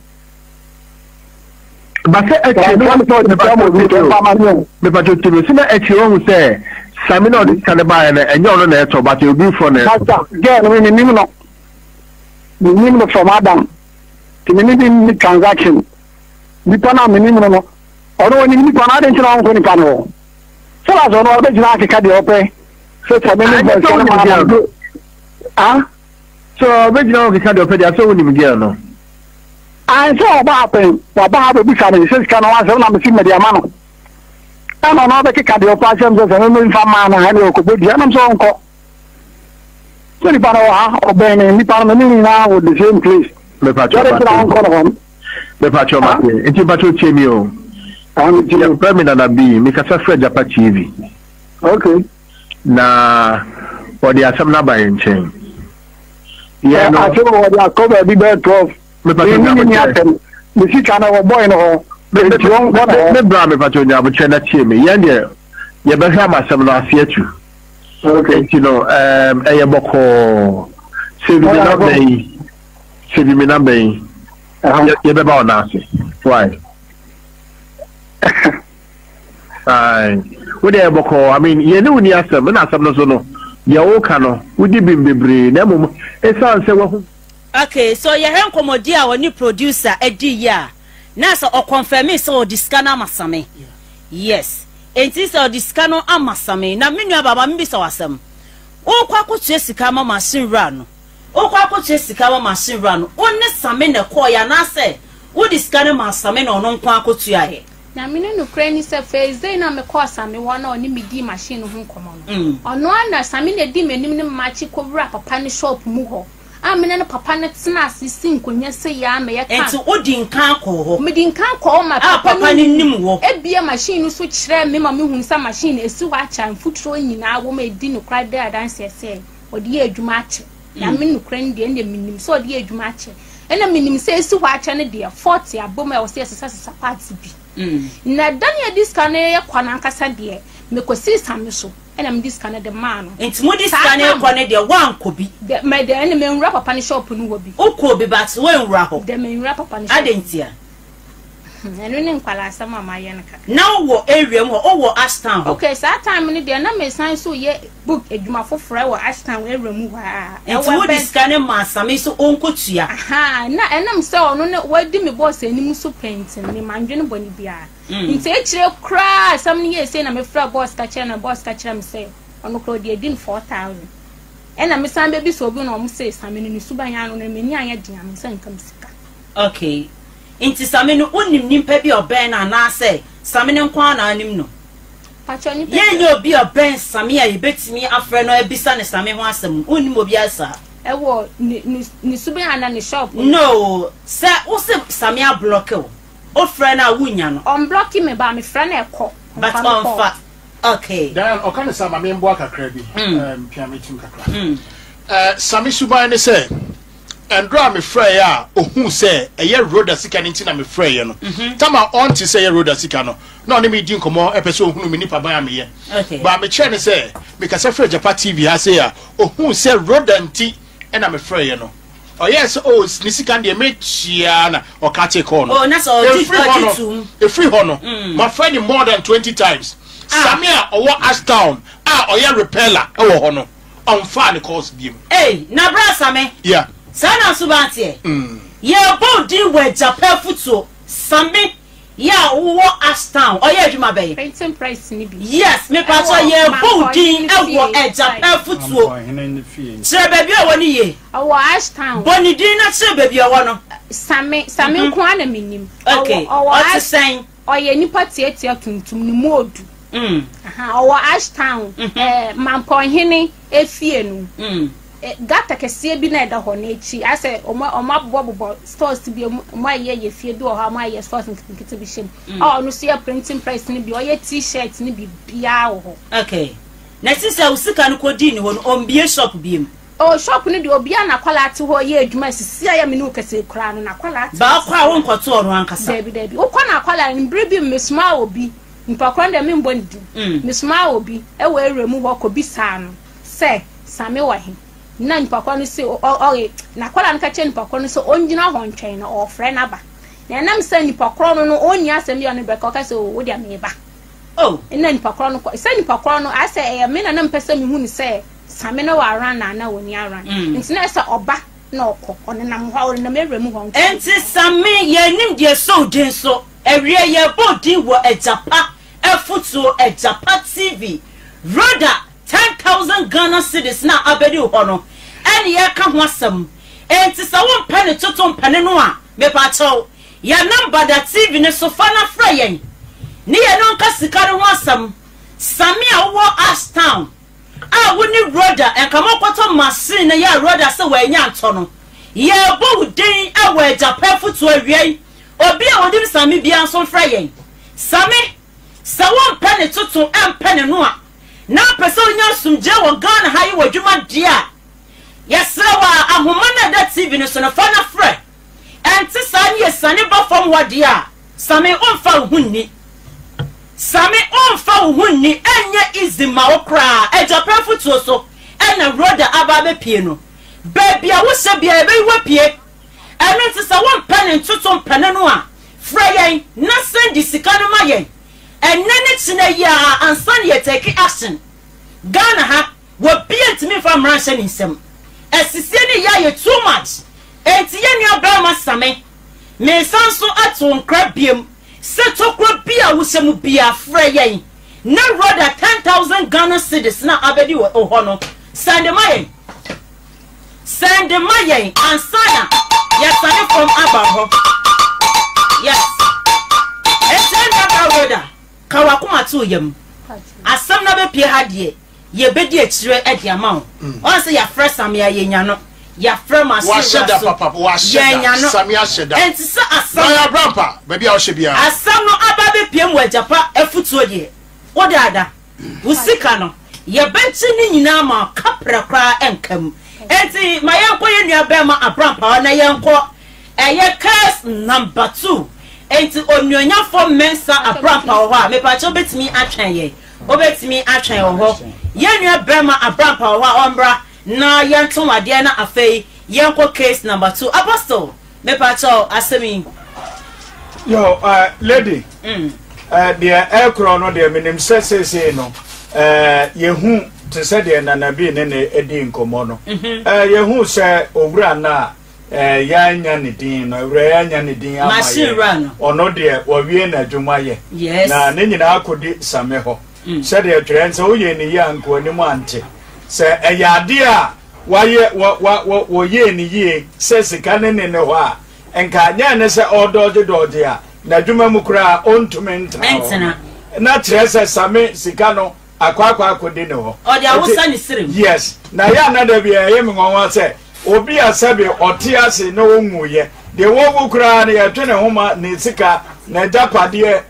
Ba sɛ akyire no, Wamfrɛ me sɛ ɔde sika rema obi sɛ ɔmfa ma me o. Mepatwo tie me, sɛ na akyire wahu sɛ Sami na ɔde sika no baeɛ no, ɛnyɛ ɔno na ɛtɔ, but obi foforɔ na ɛtɔ. Pastor, girl no me menim no. Menim no from Adam. Nti me ne no nni transaction. Nipa no a menim no no, ɔno ɔnim nipa no, adɛn nti na ɔnkɔ nipa no hɔ? Sɛ na sɛ ɔno ɔbɛgyina akeka deɛ ɔpɛ. sɛ sɛ me ne Ɛnyɛ sɛ bɔnsɛm wonim ma girl no. Ah? So ɔbɛgyina hɔ keka deɛ ɔpɛ deɛ sɛ wonim girl no. An sɛ ɔba ha pɛn, waba ha bɛbisa me sɛ sika no wansɛm na mese mede ama no. Ɛna ɔno ɔbɛkeka deɛ ɔpɛ akyerɛ me sɛ sɛ me memfa mmaa no a ɛne ɔkɔbɔ dua nam sɛ ɔnkɔ. Sɛ nipa no wɔ ha, ɔbɛn me, nipa no me ne nyinaa wɔ the same place. Mepatwɔ Yɛde kyerɛ ɔnkɔ no hɔ. Mepatwɔ mate. Nti mpatwɔ tie mi o. Yɛfrɛ me Nana B, mekasa frɛ Japa TV. Okay. Na wɔde asɛm no aba yɛn nkyɛn. Yɛn no. Asɛm wɔde akɔ baabi bɛyɛ 12. Mepatɔ nya abokyerɛ. Me sika no wɔbɔe no hɔ. Nti wɔn kɔ no hɔ. Me bra mepatɔ nya abokyerɛ na tie me. Yɛn deɛ yɛbɛhwɛ ama asɛm no ase atu. Okay. Nti no ɛyɛ bɔkɔɔ. Save me number yi. Save me number yi. Yɛbɛba wɔn ase. Why? Ae. Wo deɛ bɔkɔɔ, I mean, yɛne wo ni asɛm, ɛna asɛm no so no, deɛ woka no, wodi bem bebree, na mmom, ɛsiane sɛ wahu. Okay, so yɛhwɛ nkɔmmɔdi a ɔne producer adi yi a, na sɛ ɔconfirmee sɛ ɔde sika no ama Same. Yes. Enti sɛ ɔde sika no ama Same, na me nua baa ma mebisa wo asɛm. Wokɔ akɔtua sika ama machine wura no. Wokɔ akɔtua sika ma machine wura no, wo ne Same na ɛkɔeɛ anaasɛ wode sika no maa Same na ɔno nko ara kɔtuaeɛ? Na me ne nokorɛ ni sɛ, first day no a mekɔɔ Same hɔ na ɔne me dii machine no ho nkɔmmɔ no, ɔno ara na Same na ɛdii m'anim ne m'akyi kɔwuraa papa no shop mu hɔ a me ne no papa no tenaa ase sii nkonnwa sei ara ma yɛkaa. Nti wodii nkan kɔɔ hɔ? Medii nkan kɔɔ hɔ ma A papa papa no no nim wo? Ebia machine no so kyerɛɛ me ma mehunuu sɛ machine no ɛsi hɔ akyɛ a mfuturo nyinaa wɔ mu a ɛdi nokorɛ de adanseɛ sɛ ɔde yɛ adwuma akyɛ. Na me nokorɛ no deɛ ɛnna menim sɛ ɔde yɛ adwuma akyɛ. Ɛnna menim sɛ ɛsi hɔ akyɛ no deɛ fault aba mu a ɛwɔ sɛ yɛsesasesa parts bi. Na da no yɛde sika no rekɔ no ankasa deɛ, mekɔsii Same so ɛna mede sika no de maa no. Nti mode Saa sika no tam rekɔ no deɛ woankɔ bi? Dɛ, mɛ deɛ ɛnna manwura papa no shop no hɔ bi. Wokɔɔ bi but woanwura hɔ? Dɛ, manwura papa no shop Adɛn no. ntia? Ɛno ne nkwadaa asɛm a mayɛ no kakra. Na wowɔ area mu hɔ? Wowɔ Ashtown hɔ? Okay, saa time no deɛ na mesan nso yɛ book adwuma foforɔ wɔ Ashtown area mu hɔ a. Nti Ɛwɔ wode bɛn. sika no maa Sammy sɛ ɔnkɔtua? Ahaa, na ɛnam sɛ ɔno ne wadi me boss anim so pɛn nti no, me mandwene bɔne biara. Nti akyire koraa asɛm no yɛɛ sei na mefrɛɛ boss ka kyerɛɛ no na boss ka kyerɛɛ me sɛ ɔno koraa ɔde adi no 4000. Ɛna mesan bɛbisa obi na wɔn se Sammy no ne suban ano no m'ani anyɛ den a me nsa nka me sika. Okay. Nti Same no wonim nimpa bi a ɔbɛn no anaasɛ Same no nko ara na anim no? Pakyɛ nipa bi. Yɛnyɛ obi a ɔbɛn Same a yɛbɛtumi afrɛ no abisa no Same ho asɛm no, wonnim obiara saa? Ɛwɔ ne ne ne suban anaa ne shop no? No, sɛ wose Same ablɔke wo, wofrɛ no a wonnya no? Ɔmblɔke me but mefrɛ no ɛkɔ, But ɔmfa me call. ɔmfa, okay. Diane, ɔka no saa ma memboa kakra bi, pia me tirim kakra. Same suban ne sɛ, Ɛndorɔ a mefrɛeɛ a ɔhuu sɛ ɛyɛ Rhoda sika no nti na mefrɛeɛ no, tam a ɔnte sɛ ɛyɛ Rhoda sika no, na ɔne me redi nkɔmmɔ pɛ sɛ ɔhunu me nipaban a meyɛ. But mekyerɛɛ no sɛ mekasa firi Agyapa TV ha sei a, ɔhuu sɛ Rhoda nti na mefrɛeɛ no. Ɔyɛɛ sɛ oh, ne sika no deɛ mɛtua na ɔkatee call no. Ɛfiri hɔ no, ɛfiri hɔ no, mafrɛ no more than 20 times. Same a ɔwɔ Ashtown a ɔyɛ repeller wɔ hɔ no, ɔnfaa ne calls biom. Ei na bra Same. Yeah. Saa na nso teɛ. Yɛrebɔ wo din wɔ agyapa afutuo. Same yɛ a wowɔ Ashtown ɔyɛ adwuma bɛn? Printing press no bi. Yes mepakyɛw Ɛwɔ yɛrebɔ wo din Mampɔnhene wɔ fie agyapa side. afutuo. Mampɔnhene ne fie. Kyerɛ baabi a ɔwɔ no yie. Ɔwɔ Ashtown. Bɔ ne din na kyerɛ baabi a ɔwɔ no. Same Same nko ara na menim. Okay Ɔwɔ ɔwɔ ɔte Ash sɛn? Ɔyɛ nipa tiatia tuntum, ne mu odu. Aha, ɔwɔ Ashtown, eh, Mampɔnhene efie no. Eh, gutter kɛseɛ bi na ɛda hɔ no akyi. Asɛ ɔmo ɔmo abobɔbobɔ stores bi, ɔmo ɔmo ayɛ yɛ fie bi wɔ hɔ a ɔmo ayɛ stores nketenkete bi hyɛ mu. A ɔno nso yɛ printing press no bi, ɔyɛ t-shirt no biribiara wɔ hɔ. Okay. Na sisi a wo sika no kɔdii ne hɔ no, ɔmbue shop biom? Oh shop no deɛ obiara n'akwadaa te hɔ yɛ adwuma sisi a yɛ me ne wo kasa yi koraa no n'akwadaa te hɔ Ba wokɔ a sisi a. wonkɔto ɔno ankasa. Dabi dabi wokɔ n'akwadaa no bere bi mesomaa obi nipa korɔ no deɛ membɔ ne din mesomaa obi wɔ area mu hɔ kɔbisaa no sɛ Same wɔ he na nipa korɔ no se ɔ ɔre n'akwadaa no ka kyerɛ nipa korɔ no sɛ ɔngyina hɔ ntwɛn no ɔɔfrɛ no aba na ɛnam sɛ nipa korɔ no no ɔnni asɛm bi a ɔne bɛka ɔka sɛ oh wo deɛ meba Oh. na nipa korɔ no kɔ sɛ nipa korɔ no ayɛ sɛ ɛyɛ me na na mepɛ sɛ mehu no sɛ Same no wɔ aran na na ɔnni aran nti na ɛsɛ ɔba na ɔkɔ ɔnenam hɔ ɔnenam awura mu hɔ nko. Enti Same yɛnnim deɛ ɛsɔ wo din so ɛweɛ yɛbɔ wo din wɔ Agyapa afutuo Agyapa TV Rhoda 10,000 Ghana cedis no a abɛdi wo hɔ no ɛne yɛreka ho asɛm enti sɛ wompɛ ne toto mpɛ ne no a mepakyɛw yɛn number da TV no so fa na frɛ yɛn ne yɛne wo nka sika no ho asɛm Same a wowɔ Ashtown a wo ne Rhoda nka monkɔtɔ machine no yɛ a Rhoda sɛ wannya antɔ no. Yɛrebɔ wo din wɔ Agyapa Afutuo awia yi. Obi a ɔnim Same biara nso mfrɛ yɛn. Same, sɛ wompɛ ne toto mpɛ ne no a, na wopɛ sɛ wonya asomdwoeɛ wɔ Ghana ha yi wɔ adwuma deɛ a, yɛsrɛ wo a, ahoma no a ɛda TV no so no, fa na frɛ. Ɛnte saa ne yɛsiane ba fam hɔ deɛ a, Same womfa wo ho nni. Same womfa wo ho nni, ɛnyɛ easy ma wo koraa, agyapɛ afutuo so ɛna Rhoda aba abɛpie no. Baabi a wohyɛ biara yɛbɛyi wo apue. Ɛno nti sɛ wompɛ ne ntoto mpɛ ne no a, frɛ yɛn na sɛndi sika no ma yɛn ɛnnɛ ne kyena yi ara ansa na yɛ take action. Ghana ha, wɔbia ntumi mfa mmara nhyɛ ne nsam. Asisie ne yɛ ayɛ too much. Enti yɛn nua barima Same, Meresan nso ato wo nkra biom sɛ tokuro bi a wohyɛ mu biara frɛ yɛn na Rhoda 10,000 Ghana cedis no a abɛdi wo hɔ no sɛnde ma yɛn. Sɛnde ma yɛn ansa na yɛasane fam aba hɔ. Yes. Enti ɛnna bra Rhoda, ka w'akoma to wo yam. Asɛm no abɛpue ha deɛ, yɛbɛdi akyire de ama wo. Ɔn sɛ yɛafrɛ Samia, yɛnya no. Yɛafrɛ Mase Wahyɛ wura da so, papa, wahyɛ da. yɛanya no. Samia ahyɛ da. Enti sɛ asɛm Lawyer no, Abrampa, baabi a wohyɛ biara. asɛm no aba abɛpue mu Agyapa afutuo deɛ, wodaada. Wo sika no, yɛbɛgye ne nyinaa ma kaprɛ koraa nka mu. Enti ma yɛnkɔ yɛn nua bɛrima Abrampawa na yɛnkɔ ɛyɛ curse number 2. Enti Onuonyamfoɔ Mensah Abrampawa wɔ hɔ a, mepakyɛ wobɛtumi atwɛn yɛn? Wobɛtumi atwɛn wɔ hɔ? Yɛn nua bɛrima Abrampawa wɔ hɔ a, ɔmmra na yɛnto adeɛ na afei yɛnkɔ case number 2. Apostle! Mepakyɛw, asɛm yi. Yo, uh, lady, mm. uh, deɛ ɛkorɔ no deɛ menim sɛ seesei no uh, yɛhu te sɛ deɛ nanabi ne ne adi nkɔmmɔ no mm -hmm. uh, yɛhu sɛ owura no a uh, yɛanya ne din no awura yɛanya ne din ama yɛ ɔno deɛ wɔwie n'adwuma yɛ yes. na ne nyinaa kɔdi same hɔ mm. sɛdeɛ twerɛ sɛ woyɛ ne yie a nkoanim ante sɛ ɛyɛ adeɛ a Wayɛ wɔ wɔ wɔ wɔyɛɛ no yie sɛ sika ne ne ne hɔ a, nka nyɛ ne sɛ ɔredɔɔgye dɔɔgye a, n'adwuma mu koraa ɔntumi ntena hɔ. Ɛntena. Na kyerɛ sɛ Same sika no akɔ akɔ akɔdi ne hɔ. Ɔde awosa ne serem. Yes. Na ɛyɛ a na da biara ɛyɛ me nwanwa sɛ obi a sɛbe ɔte ase na ɔnwuiɛ, deɛ wawu koraa no yɛtwe ne homa, ne sika, n'agyapadeɛ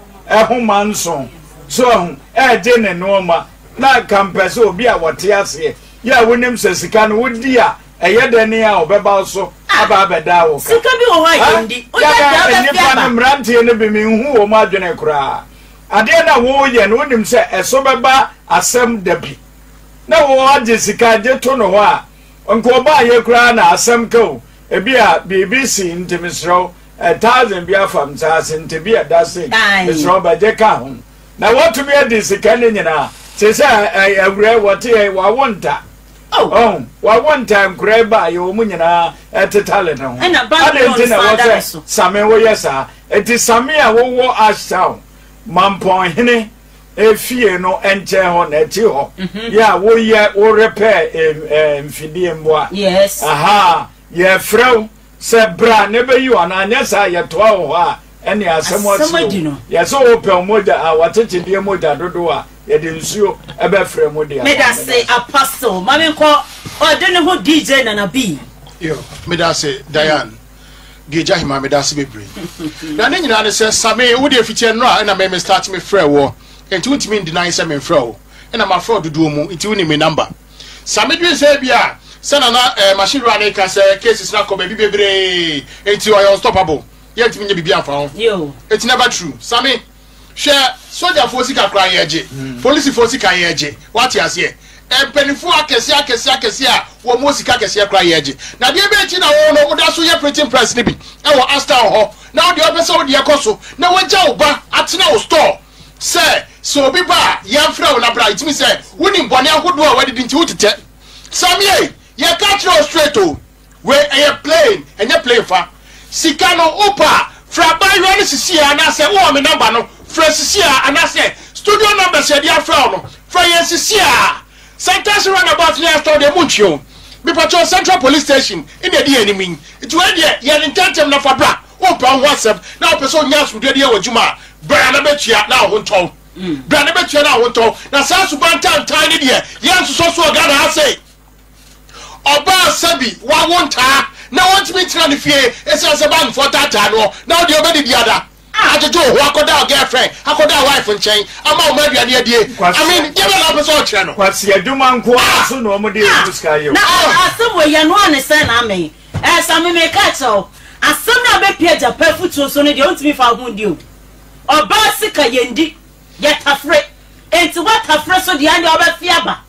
homa nson, so ahu, ɛregye ne nnoɔma. Na nka mpɛ sɛ obi a ɔte aseɛ Yɛ a wonim sɛ sika no wodi a ɛyɛ dɛ ne a ɔbɛba wo so aba abɛdaa wo ka. Sika bi wɔ hɔ a yɛndi. Wonya Yɛ deɛ a wobɛfi nnipa aba. no mmeranteɛ no bi menhu wɔn adwene koraa. Adeɛ no a woreyɛ no wonim sɛ ɛso bɛba asɛm da bi. Na wo agye sika gye to no hɔ a nka ɔbaayɛ koraa na asɛm ka o. Ebi a biribi si nti mesrɛ wo 1000 bi afa me nsa ase nti bi a ɛda sei mesrɛ wo bɛgye ka ho. Na wɔtumi adi sika no nyinaa. Te sɛ awurai wɔte yɛ wawo nta. Oh. Wawo nta nkurai ba yɛ wɔn nyinaa ɛtetale ne ho. Adɛn nti na ɛwɔ sɛ same woyɛ saa? Eti same a wowɔ Ashtown mampɔnhene efie no nkyɛn hɔ na akyi hɔ mhm. yɛ a woyɛ wo repair mfidie mmoa. Yes. Aha yɛfrɛ wo Sɛ bra na ɛbɛyi wo anaa anyɛ saa a yɛtoa wo hɔ a ɛne asɛm asi o. Yɛsɛ wopɛ wo mogya a wakyekyedeɛ mogya dodoɔ a yɛde nsuo ɛbɛfrɛ mu de ama wo. Medase Apostle. Ma me nkɔ ɔde ne ho DJ Nana B. Yo, medase Diane. Deɛ gya hema medase bebree. Na ne nyinaa ne sɛ Same wo deɛ fiti ɛnora ɛna me me start me frɛ woɔ nti wontumi ndeny sɛ memfrɛ wo ɛna mafrɛ wo dodoɔ mu nti wonim me number. Sa medwen sɛ ebia sɛ nana eh, machine wura no ka sɛ cases no akɔ baabi bebree enti ɔyɛ unstoppable yɛntumi nyɛ biribi amfa ho. It's never true. Same, hwɛ sogyafoɔ sika koraa yɛgye, hmm. polisifoɔ sika yɛgye, wate aseɛ. Mpanimfoɔ akɛseɛ akɛseɛ akɛseɛ a wɔn wɔ sika akɛseɛ koraa yɛgye. Na deɛ bɛn ti na wɔn no woda so yɛ printing press no bi ɛwɔ Ashtown hɔ na wodeɛ wopɛ sɛ wodeɛ kɔ so na wagya wo ba atena wo store Sɛ sɛ obi ba a, yɛmfrɛ wo na bra. It means sɛ wonim bɔne ahodoɔ a wadidi nti wotetɛ. Samie, yɛka kyerɛ wo straight o, wei ɛyɛ plain, ɛnyɛ plain fa. Sika no wopɛ a, frɛ abaayewa no sisi ara anaasɛ wowɔ me number no, frɛ sisi ara anaasɛ studio numbers yɛde afrɛ wo no, frɛ yɛn sisi ara. Santase roundabout ne Astor deɛ montwe o. Mepakyɛw Central Police Station na ɛdi yɛn anim yi. Nti wei deɛ yɛ no ntɛmntɛm na fa bra. Wompɛ wo ho asɛm na wopɛ sɛ onya asomdwoe de yɛ w'adwuma a, bra na bɛtua na wo ho ntɔ wo. Bra na bɛtua na wo ho ntɔ wo. Na saa suban tantan no deɛ, yɛnsosɔ so wɔ Ghana ha sei. Ɔbaa sɛbi wawo ntaa na ɔntumi ntena ne fie ɛsiane sɛ banfoɔ taataa noɔ na wo deɛ wobɛdidi ada agyegye wo ho akɔda wo girlfriend akɔda wo wife nkyɛn ama wo ma aduane adie. I mean, deɛ bɛn na wopɛ sɛ ɔkyerɛ no? Kwasi adwuma nko ara so na wɔde emu sika yɛ o. Na asɛm wei yɛnoa ne sɛn na amen. Ɛɛ Same meka akyerɛ wo, asɛm no a bɛpie agyapa afutuo so no deɛ wontumi mfa wo ho ndi o. Ɔbaa sika yɛndi, yɛtafere. Enti woatafere so deɛ ɛndeɛ wobɛfe aba.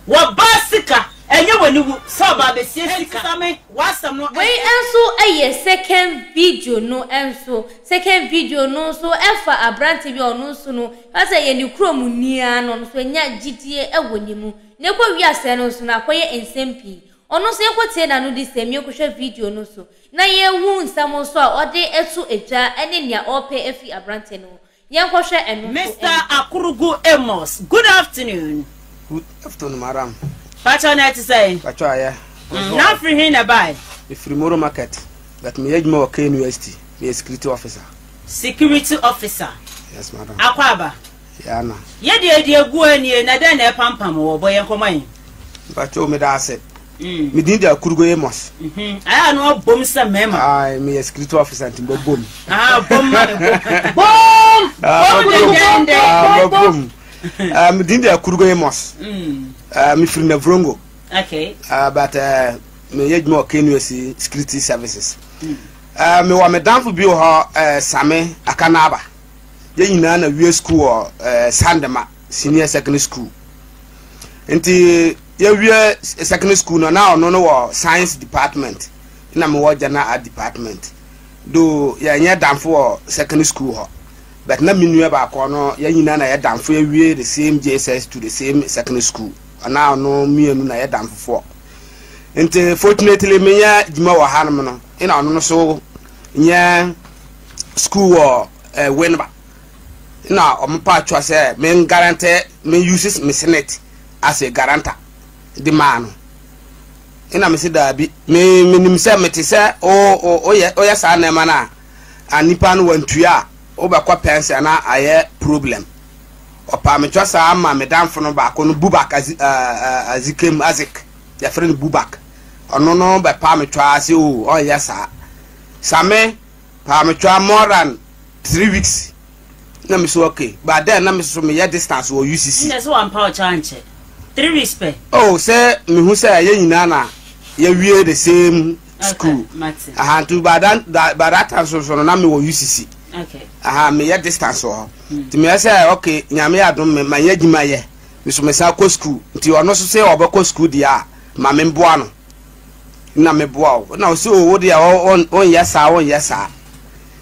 Wɔbaa sika, ɛnyɛ w'aniwu sɛ ɔbaa bɛsie sika. Enti Same, w'asɛm no Wei nso yɛ second video no nso. Second video no nso ɛfa aberante bi a ɔno nso no, ɛsɛ yɛ ne kurom ni ara na ɔno nso anya gyidie wɔ ne mu. Na ɛkɔ wiase no nso no akɔyɛ nsɛm pii. Ɔno nso yɛnkɔtie n'anodisɛm, yɛnkɔhwɛ video no nso, na yɛnhu nsɛm nso a ɔde to dwa ne nea ɔrepɛ afi aberante no hɔ. Yɛnkɔhwɛ ɛno nso Mister mmra. Akurugu Amos, good afternoon. Good afternoon madam. Pakyɛw na ɛte sɛn? Pakyɛw ayɛ. Na wofiri he na ɛbae? Mefiri Moro Market, but meyɛ adwuma wɔ KNUST. Meyɛ security officer. Security officer. Yes, madam. Akwaaba. Yeah, na. Yɛ deɛ deɛ gu anie na dɛn na ɛpampam wɔ bɔ yɛn nkɔmɔ yi. Mpacho meda ase. Me din de Akurugo Amos. Ayɛ a na wabom sɛ mmarima. Aye, meyɛ security officer nti mbɛbom. Ah, bom ma me bom. Bom! Bom dendenden. Ah, bom. Ah, me din de Akurugo Amos. Ah, me firi Navrongo. Okay. Ah, but uh, meyɛ adwuma wɔ KNUST Security Services. Ah, mewɔ me danfo bi wɔ hɔ, eh, Same Akanaba. Yɛn nyinaa na wie school wɔ eh, Sandema Senior Secondary School. Nti yɛwie secondary school no na ɔno no wɔ science department na mewɔ general art department. Do yɛnyɛ danfo wɔ secondary school hɔ. But na me nua baako no yɛn nyinaa na yɛ danfo yɛwie the same JSS to the same secondary school. Ɔna ɔno mmienu na yɛ danfofoɔ. Nti fortunately menyɛ adwuma wɔ hanom no ɛna ɔno no so nyɛ school wɔ eh, Winneba na wɔn pa atwa sɛ me guarantee me use me senate as a guarantor de maa no ɛna me se daabi me menim sɛ mete sɛ o o oyɛ oyɛ saa nneɛma no a nipa no wantua a wobɛkɔ pɛnsɛ na ayɛ problem ɔpaa me twɛ saa ma me danfo no baako no Bubak azi azikem azik yɛfrɛ no Bubak ɔno no bɛpaa me twɛ ase o ɔnyɛ saa Same paa me twaa more than 3 weeks na me so okay, but then na me so meyɛ distance wɔ UCC. Ndɛ sɛ wampa ɔkyɛ ankyɛ 3 weeks pɛ. Oh, sɛ mehu sɛ yɛn nyinaa na yɛwie the same school. Aha, nti by that time so no na mewɔ UCC. Aha, meyɛ distance wɔ hɔ nti meyɛ sɛ okay, Nyame yɛ adom me ma nyɛ adwuma yɛ me so mesan kɔ school, nti ɔno so sɛ ɔbɛkɔ school deɛ a ma memboa no na meboa wo na ɔsɛ o wo deɛ wonyɛ saa, wonyɛ saa.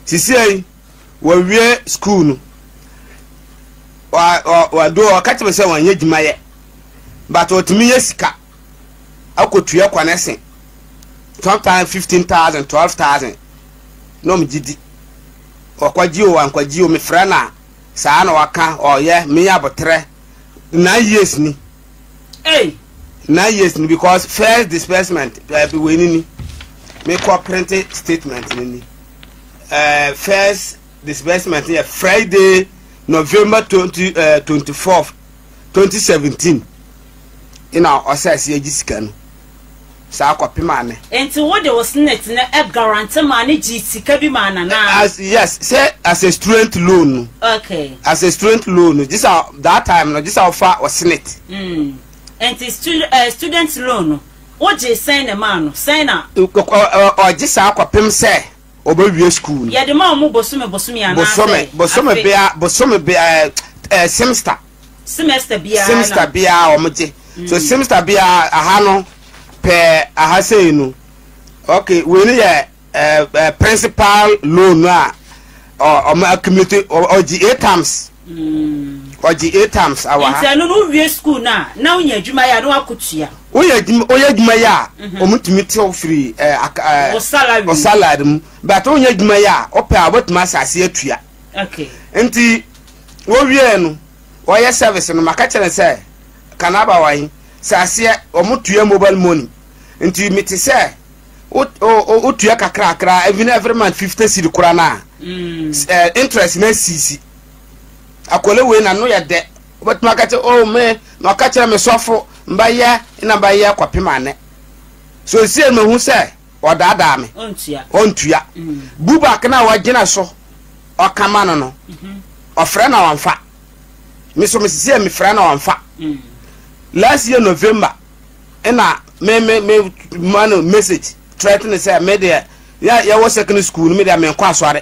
Sisiei wɔwie school no, wado ɔka kyerɛ me sɛ wɔnyɛ adwuma yɛ, but ɔtumi yɛ sika akɔtua kwanɛse sometimes 15,000, 12,000 na ɔmgye di. Ɔkwagye o, ankwagye o, mefrɛ no a saa na waka. Ɔyɛ meyɛ abotrɛ 9 years ni. Hey. 9 years ni, because first disbursement ɛɛ wei ni ni mekɔ print statement ni ni first disbursement yɛ Friday, November 20 24 2017 ɛna ɔsɛ ɛsɛ yɛgye sika no saa kɔpem ane. Nti wo de wo SSNIT no ɛ guarantee maa ne gye sika bi maa nana? As yes, sɛ as a student loan no. As a student loan no, gye sɛ that time no gye sɛ ɔfa wɔ SSNIT. Nti student loan no wogye sɛn na maa no sɛn na? Ɔgye saa kɔpem sɛ ɔbɛwie school no. Yɛde ma ɔmo bosome bosome anaasɛ? Bosome bosome bia, bosome bia, semester. Semester biara. Semester biara wɔn gye so semester biara. Aha no pɛɛ aha sei no, okay, wei no yɛ ɛɛ ɛɛ principal loan no a ɔmo accumulate. Ɔgye eight times, ɔgye eight times awɔ ha. Nti ɛno no wowie school no a na wonya adwuma yɛ a na wakɔtua? Woyɛ adwuma, woyɛ adwuma yɛ a ɔmo tumi tew firi ɛɛ aka wo salary mu. Salary mu, but wonya adwuma yɛ a ɔpɛ a wobɛtumi asase atua. Nti wɔwie no wɔyɛ service no, maka kyerɛ no sɛ kanaba wɔn sɛ aseɛ wɔn tua mobile money, nti mete sɛ wotua kakrakra even every month 50 cedi kora no a interest na asisi akɔle wei na no yɛ dɛ wobɛtumi aka kyerɛ oh me na ɔka kyerɛ me sɔfo mbayɛ na mbayɛ kɔpem anɛ so sie mahu sɛ ɔdaadaa me. Ɔntua. Bubak no a wagyina so ɔka ma no, ɔfrɛ na ɔmfa me so. Mesisi a mefrɛ na ɔmfa. Last year November ɛna me me me ma no message threaten sɛ me deɛ yɛ yɛwɔ secondary school no, me deɛ menkɔ asɔre.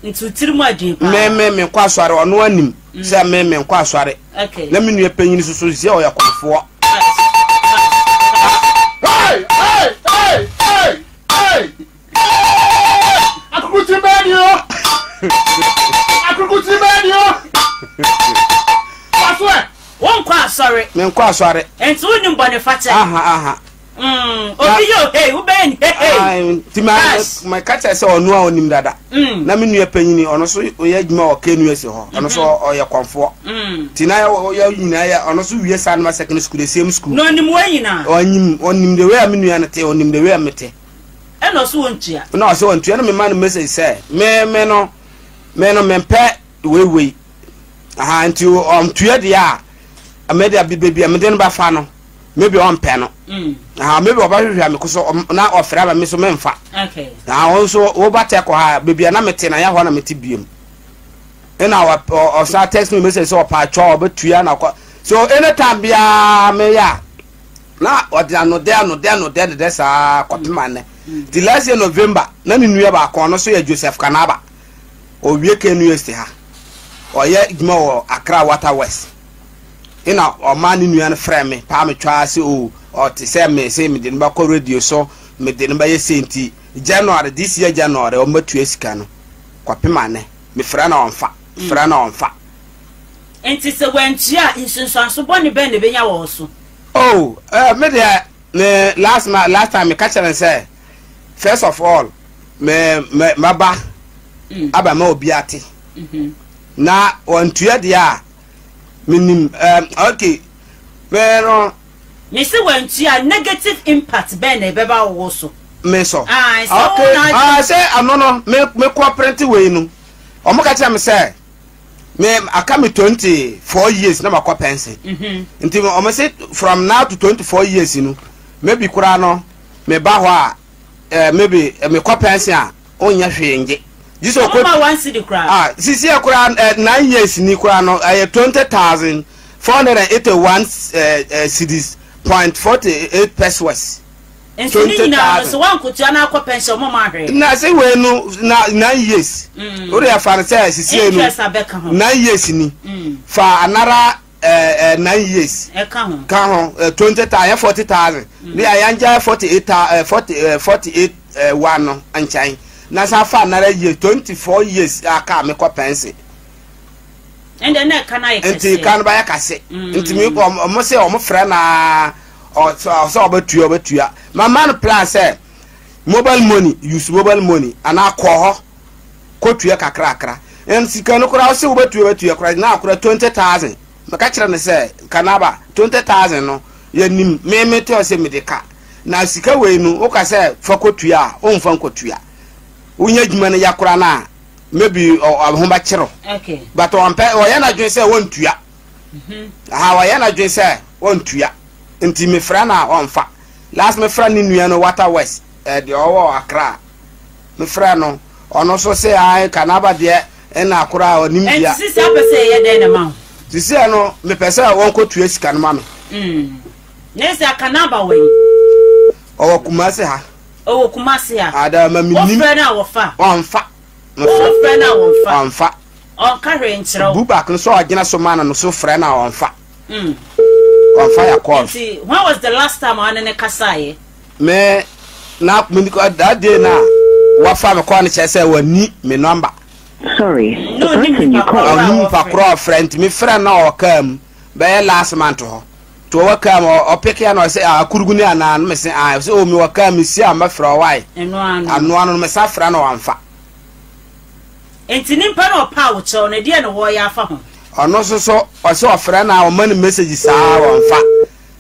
Nti tiri mu adwene paa. Me me menkɔ asɔre, ɔno anim sɛ me menkɔ asɔre. Na me nua panyin soso sɛ ɔyɛ kɔnfoɔ. Hey, hey, hey, hey, hey! Akukuti bẹ́ẹ̀ ni o! Akukuti bẹ́ẹ̀ ni o! Wàásù ẹ̀. Wonkɔ asɔre? Menkɔ asɔre. Nti wonim bɔne fakyɛ? Aha aha. Mm, obi yɛ ohei wobɛyɛ ne hehei. Nti ma mɛka kyerɛ sɛ ɔno a ɔnim dada. Mm. Na me nua panyini ɔno nso ɔyɛ adwuma wɔ KNUST hɔ. Ɔno nso mm-hmm. ɔyɛ kɔnfoɔ. Mm. Nti na yɛ nyinaa yɛ ɔno nso wie saa noma secondary school the same school. Na ɔnim wɔ nyinaa. Ɔnim ɔnim the way a me nua no te ɔnim the way a me te. Ɛna ɔso wɔntua. Na ɔso wɔntua na me ma no message sɛ me me no me no mempɛ wei wei. Aha nti ɔntua deɛ a me deɛ baabi a mede no bɛfa no. Maybe ɔmpɛ no. Aha maybe ɔbɛhwehwɛ me so na ɔfrɛ ama me so memfa. Okay. Aha ɔno nso woba tɛkɔ ha baabi a na mete na yɛ hɔ na mete biem. Ɛna ɔsan text me message sɛ ɔpa atwa ɔbɛtua na ɔkɔ. So anytime biara meyɛ a na ɔde anodɛ anodɛ anodɛ dedɛ saa kɔpem anɛ. Nti last year November na ne nua baako ɔno nso yɛ Joseph Kanaba. Ɔwie KNUST ha. Ɔyɛ adwuma wɔ Accra Water Works. Nna ɔmaa no nua no frɛɛ me paa me twaa sɛ oh ɔte sɛ me se mede no bɛkɔ radio so mede no bɛyɛ sei nti January this year January ɔmmɛtua sika no kɔpem anɛ mefrɛ no a ɔmfa mefrɛ no a ɔmfa. Nti sɛ wantua a nsunsuanso bɔne bɛn na ɛbɛnya wɔ wo so? Oh eh, me deɛ me last ma last time meka kyerɛ no sɛ first of all me me mɛba aba ma obi ate na wantua deɛ a menim um, okay me no. Me se wantua negative impact bɛn na ɛbɛba wo so. Me so. Ah, okay. Ah, sɛ ano no me me kɔ print wei no. Ɔmo ka kyerɛ me sɛ me aka me 24 years na makɔ pension. Mm-hmm. Nti ɔmo se from now to 24 years no maybe koraa no me ba hɔ a eh, maybe eh, me kɔ pension a onyɛ hwee ngye. Gye sɛ ɔkɔ. Ɔmo ma one cedi koraa. Ah, sisi yɛ koraa eh, 9 years ni koraa no ɛyɛ 20,481 cedis point 48 pesewas. Nti ne nyinaa no sɛ wankotua na akɔ pension ɔmo ma hwee. Na sɛ wei no na 9 years. O de yɛ fa no sɛ sisi yɛ no. Interest abɛka ho. 9 years ni. Fa anara 9 years. Ɛka ho. Ka ho 20,000 yɛ 40,000. Ne yɛ yɛn 48 40 48 one no nkyɛn. Na sa fa anara year 24 years aka mi kɔ pension. Ɛnna na ɛka no ayɛ kɛseɛ. Nti ka no bɛyɛ kɛse. Nti mi ɔmo sɛ ɔmo frɛ naa ɔsɛ ɔbɛtua ɔbɛtua. Mama no plan sɛ mobile money use mobile money anaa kɔ hɔ kɔtua kakrakra. Ɛn sika no koraa ɔsɛ wobɛtua bɛtua koraa na akora 20,000. Meka kyerɛ no sɛ kanaba 20,000 no yɛnim me me te ɔsɛ mede ka. Na sika wei no woka sɛ fa kɔtua a ɔmfa nkɔtua. Wonya adwuma no yɛ koraa no a maybe ɔho bɛkyerɛw. Okay. But ɔmpɛ ɔyɛ n'adwene sɛ wɔntua. Aha ɔyɛ n'adwene sɛ wɔntua. Nti mefrɛ no a ɔmfa. Last mefrɛ ne nua no Water West eh, deɛ ɔwɔ Accra. Mefrɛ no ɔno nso sɛ ae kanaba deɛ ɛna koraa ɔnim Ɛnti bia. sisi apɛ sɛ ɛyɛ dɛn na ma wo? Sisi no mepɛ sɛ wɔnkɔtua sika no ma me. Na ɛsɛ akanaba wɔ yi. Ɔwɔ Kumasi ha. Ɔwɔ Kumasi ha. Ada ma menim. Wofrɛ no a wɔfa. Ɔmfa. Wofrɛ no a wɔmfa. Ɔmfa. Ɔnka hwee nkyerɛ wo. Bubak no sɛ ɔgyina so ma no no so frɛ no a ɔmfa. Ɔmfa yɛ calls. Nti when was the last time a ɔne ne kasaeɛ? Me na me that day na wafa me call no kyerɛ sɛ wani me number. Sorry, the person you called. Ɔnim nipa korɔ ɔfrɛ nti me frɛ no na ɔkaa mu bɛyɛ last month hɔ. Nti ɔwɔ kaa mu ɔpeke ya na ɔsɛ akurugu ne anaa no me se ah ɔsɛ o me wɔ kaa mu si a mɛfrɛ ɔwae. Ɛno ano no me sa frɛ no wamfa. Nti nipa na ɔpa a wokyɛw no deɛ na wɔyɛ afa ho. Ɔno nso so ɔsɛ ɔfrɛ na ɔma no message saa wɔmfa.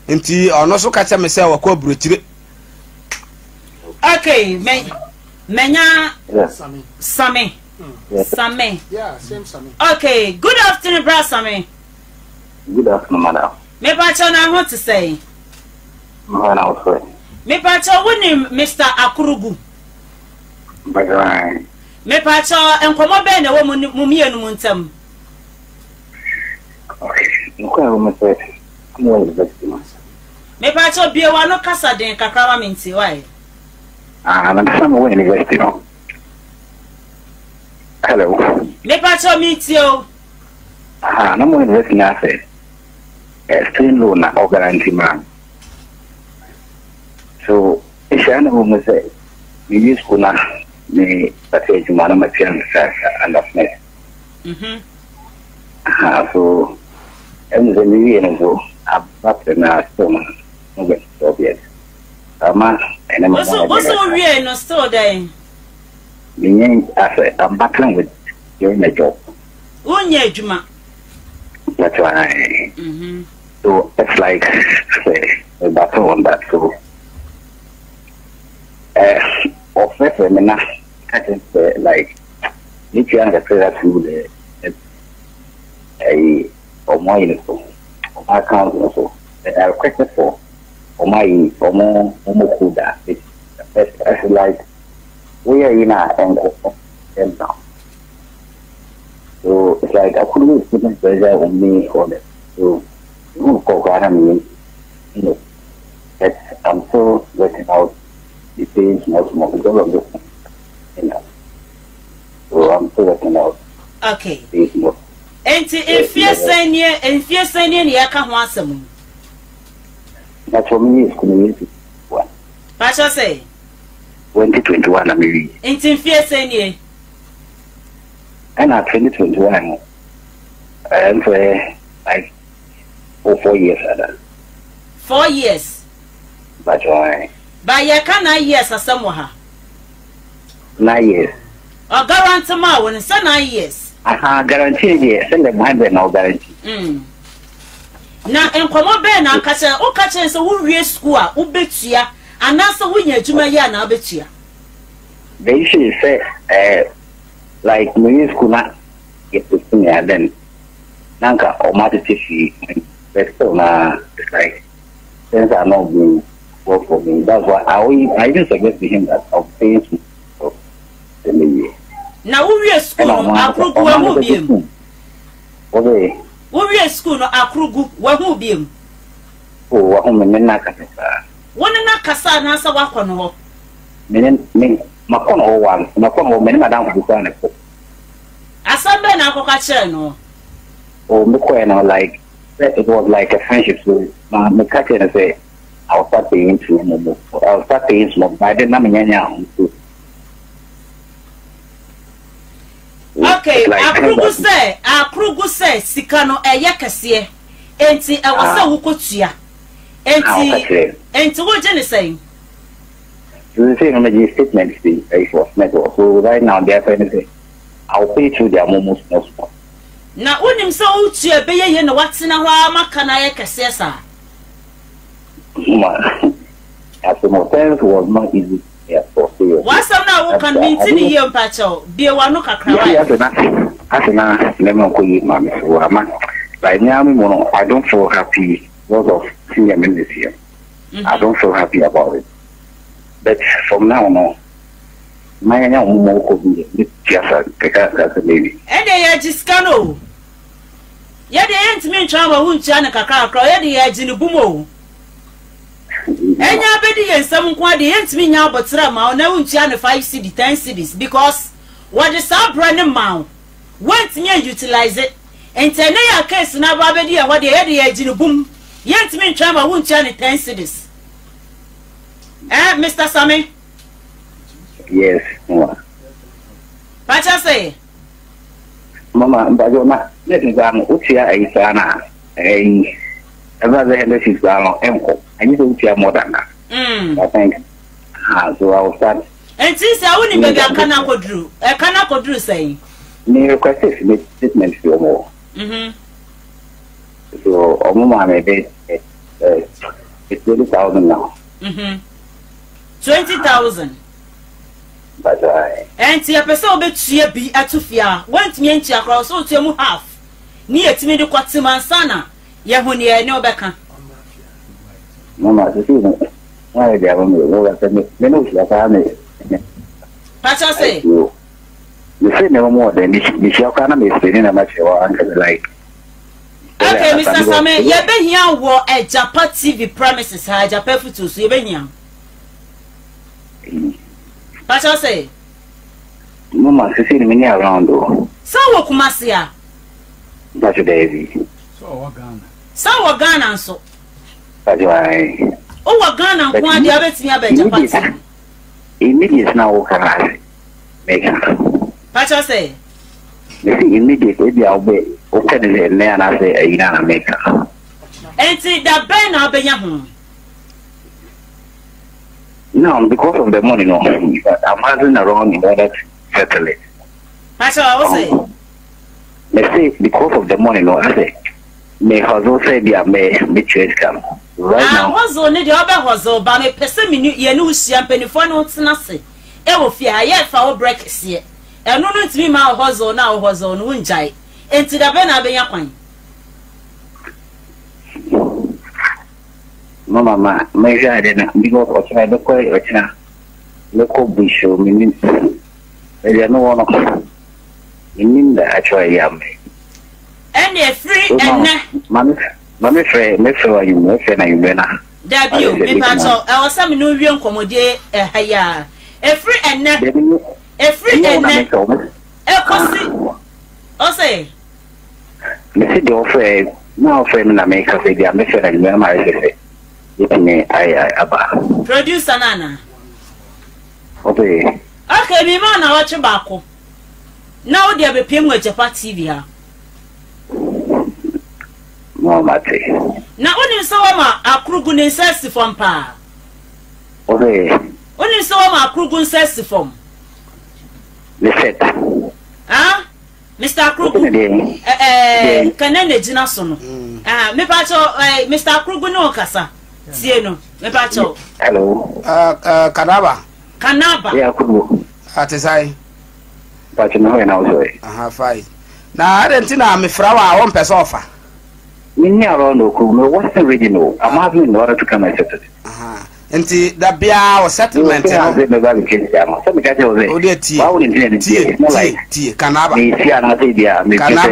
Nti ɔno nso ka kyerɛ me sɛ wɔkɔ aburokyire. Okay, me menya Sami. Sami. Yeah, same Sami. Okay, good afternoon, bra Sami. Good afternoon, madam. Mepa kyɛw na ho te sɛn? Mhɔ na wofrɛ. Mepa kyɛw wonim Mr. Akurugu? Mpakyɛw. Mepa kyɛw nkɔmmɔ bɛn na ɛwɔ mo mo mmienu mu ntam? Okay, nkɔ a ɛwɔ mu sɛ mo wɔ university no. Mepa kyɛw bie w'ano kasa den kakra ma me ntie wae. Ah, na sɛ mo wɔ university no. Hello. Mepa kyɛw me tie o. Aha, na mo university na sɛ eh, student loan na ɔguarantee ma. So, ehyia na wɔ mu sɛ mewie school na me start adwuma na matua me sika under SSNIT. Aha, so ɛmu sɛ mewie no so aba pɛ na still no no get job yet. Ama ɛne me ho Wo so wo wiei no still dɛn? Menyɛ asɛ I'm battling with getting a job. Wonyɛ adwuma. That's why. Mm -hmm. So it's like sɛ me battle on that so. Eh, ɔfrɛfrɛ me na ka kyerɛ sɛ like ne tua no kakra through the ɛyi ɔmo ayi no so ɔmo account no so. I requested for Ɔmo ayi ɔmo ɔmo code a it's it's like woyɛ yi na ɛnkɔ ɛmma so it's like Akudu is putting pressure on me for the so mehu kɔ koraa na meyɛ you know but I'm still working out the paying small small because of this you know so I'm still working out okay paying small. Enti mfie sɛn nie mfie sɛn nie na yɛka ho asɛm yi. Pacho me wie school me wie 2021. Pacho sɛ. 2021 na me wie. Nti mfie sɛn nie. Ɛna 2021 no ɛɛ nso yɛ like oh four years ada. Four years. Pacho ɛn. Ba yɛ ka nine years asɛm wɔ ha. Nine years. Ɔ guarantee maa wo no sɛ nine years. Aha guarantee deɛ sɛ 100 na ɔ guarantee. Mm. Na nkɔmmɔ bɛn na anka kyerɛ woka kyerɛ no sɛ wowie sukuu a wobɛtua anaasɛ wonya adwuma yi a na wobɛtua? The issue is sɛ eh, like mewie sukuu na yɛpɛsi me a then na anka ɔmo atete fie but still na it's like things are not going well for me that's why I, always, I even suggest to him that I'll be paying school for the mewie. Na wowie sukuu no akorogu wahu biem? Wɔbɛyɛ. Wowiee sukuu no, Akrugu, wahu wo biom? Oh, wahu me, me ne no akasa saa. Wo ne no akasa anaasɛ woakɔ no hɔ? Me ne, me, makɔ no hɔ once, makɔ no hɔ, me ne m'adamfo bi koraa na ɛkɔ. Asɛm bɛn na akɔka kyerɛɛ no? Oh, mekɔɛ no, like, sɛ it was like a friendship, so ma, meka kyerɛɛ no sɛ, I will start paying through momo, I will start paying small, by then na menya nyaa ho so. Okay, akorogu sɛ akorogu sɛ sika no ɛyɛ kɛseɛ enti ɛwɔ sɛ ah. wokɔtua enti enti wogye ne sɛn? Sɛ no megye statement bi ɛyi for Smith so right now deɛ afɛ ne sɛ I will pay through their momo small small. Na wonim sɛ wotua ɛbɛyɛ yie na woatena hɔ ara ma ka no ayɛ kɛseɛ saa? Ma asɛm things was not easy. W'asɛm no a woka no mente no yie mpakyɛw bue w'ano kakra wai. Ase na ase na nneɛma nkɔ yie ma me so ama like me ara me mu no I don't feel happy because of senior me na ɛsi no I don't feel happy about it but from now no ma yɛnya wɔn mu kɔ bi ne tua sa keka kaka sɛ maybe. Ɛndeɛ yɛgye sika no o. Yɛdeɛ yɛntumi ntwɛn ama wontua no kakra kakra o yɛde yɛgye no bum o. Enya abedi yɛn nsam nko ara deɛ yɛntumi nnya aboterɛ mma wo na wontua no five cedi, ten cedis because wɔde saa berɛ no maa wo, woantumi an utilise nti ɛnnɛ yi a case no aba abɛdi yɛn hɔ deɛ yɛde yɛregye no bum, yɛntumi ntwɛn ma wontua no ten cedis. Eh, Mister Same? Yes, mama. Pakyɛ se? Mama, mpakyɛ na net koraa no wotua ayi koraa na ɛyi ɛba sɛ hundred feet koraa no ɛnkɔ ɛnyɛ sɛ wotua more than that. Mm. I think ah so I will start. Nti sɛ wonim baabi aka no akɔduru ɛka no akɔduru sɛn? Me request me statement fi wɔn hɔ. Mhm. So wɔn maa me bɛ ɛ 20,000 now. Mhm. 20,000. Ɛnti yɛpɛ sɛ wobɛtua bi ato fie a, woantumi antua koraa, wɔ sɛ wotua mu half ne yɛtumi de kɔtem ansa na yɛhu neɛ ɛne wobɛka. Mama, sisi no, wɔn ayɛ deɛ ama mi, wɔn sɛ me me ne ohyia koraa me. Pakyɛ se. Me se nneɛma mu ɔdɛ, me hyia koraa na me explain nneɛma kyerɛ wɔn ankasa like. Okay, Mr. Same, yɛbɛhia wɔ Agyapa TV premises ha, Agyapa afutuo so, yɛbɛhia. Pakyɛw sɛ. Mama sisi no menni around o. Sɛ wɔ Kumasi a. Mpakyɛw daabi. Sɛ ɔwɔ Ghana. Sɛ wɔ Ghana nso. Mpakyɛw ae. Wowɔ Ghana nko ara deɛ wobɛtumi aba Agyapa TV. Immediate na woka no ase meka. Pakyɛw sɛ. Mesi immediate ebi a wobɛ wopɛ ne sɛ nnɛ anaasɛ ayi na na meka. Enti da bɛn na wobɛnya ho? Now because of the money no, I'm hustling around in order to settle it. Pastor, wo se? Me se because of the money no, I say me hustle sɛ bi a me me tua sika no. Right ah, now. Hustle ne deɛ ɔbɛ hustle ba me pɛ sɛ me ne yɛne wo hyia mpanimfoɔ ne wo tena ase ɛwɔ fie ha yɛ fa wo brɛ kɛseɛ ɛno no ntumi ma wo hustle na wo hustle no wo ngyae enti da bɛn na abɛnya kwan. Mama ma mɛhwɛ ade na because ɔkyena ɛbɛkɔ ɔkyena mɛkɔ bush o menim baabi a mewɔ no menim da actually yɛ amɛ. Ɛnna ɛfiri ɛnnɛ. Ma me frɛ me frɛ anwummerɛ frɛ no anwummerɛ na. Dabi o mepakyɛw ɛwɔ sɛ me ne wo wie nkɔmmɔdie ɛha yi ara ɛfiri ɛnnɛ ɛfiri ɛnnɛ ɛkɔsi ɔsɛ. Mese deɛ ɔfrɛ na ɔfrɛ me na meka sɛ bia mɛfrɛ no anwummerɛ ama ayɛ sɛ sɛ yɛtumi ayɛ aba. Producer no anaa? Ɔsɛ. Okay me ma nawɔtwe baako na wo deɛ bɛpie mu Agyapa TV ha. Mo mate. Na wonim sɛ wama akorogu ne nsa asi fam paa? Ɔsɛ. Wonim sɛ wama akorogu nsa asi fam? Ne set. Ah? Mister Akrogu, eh, kane na gyina so no. Ah, me pa cho, eh, Mister Akrogu ne okasa. Tie no, me pa cho. Hello. Uh, uh, Kanaba. Kanaba. Yeah, Akrogu. Ate sai. Pa cho me ho na wo Aha, fine. Na ade nti na me fra wa wo mpɛ sɛ ɔfa. Me ni around Okrogu, me Western region o. I'm having in order to come and settle. Aha. Nti da biara wɔ settlement no. O deɛ tie tie tie tie kanaba kanaba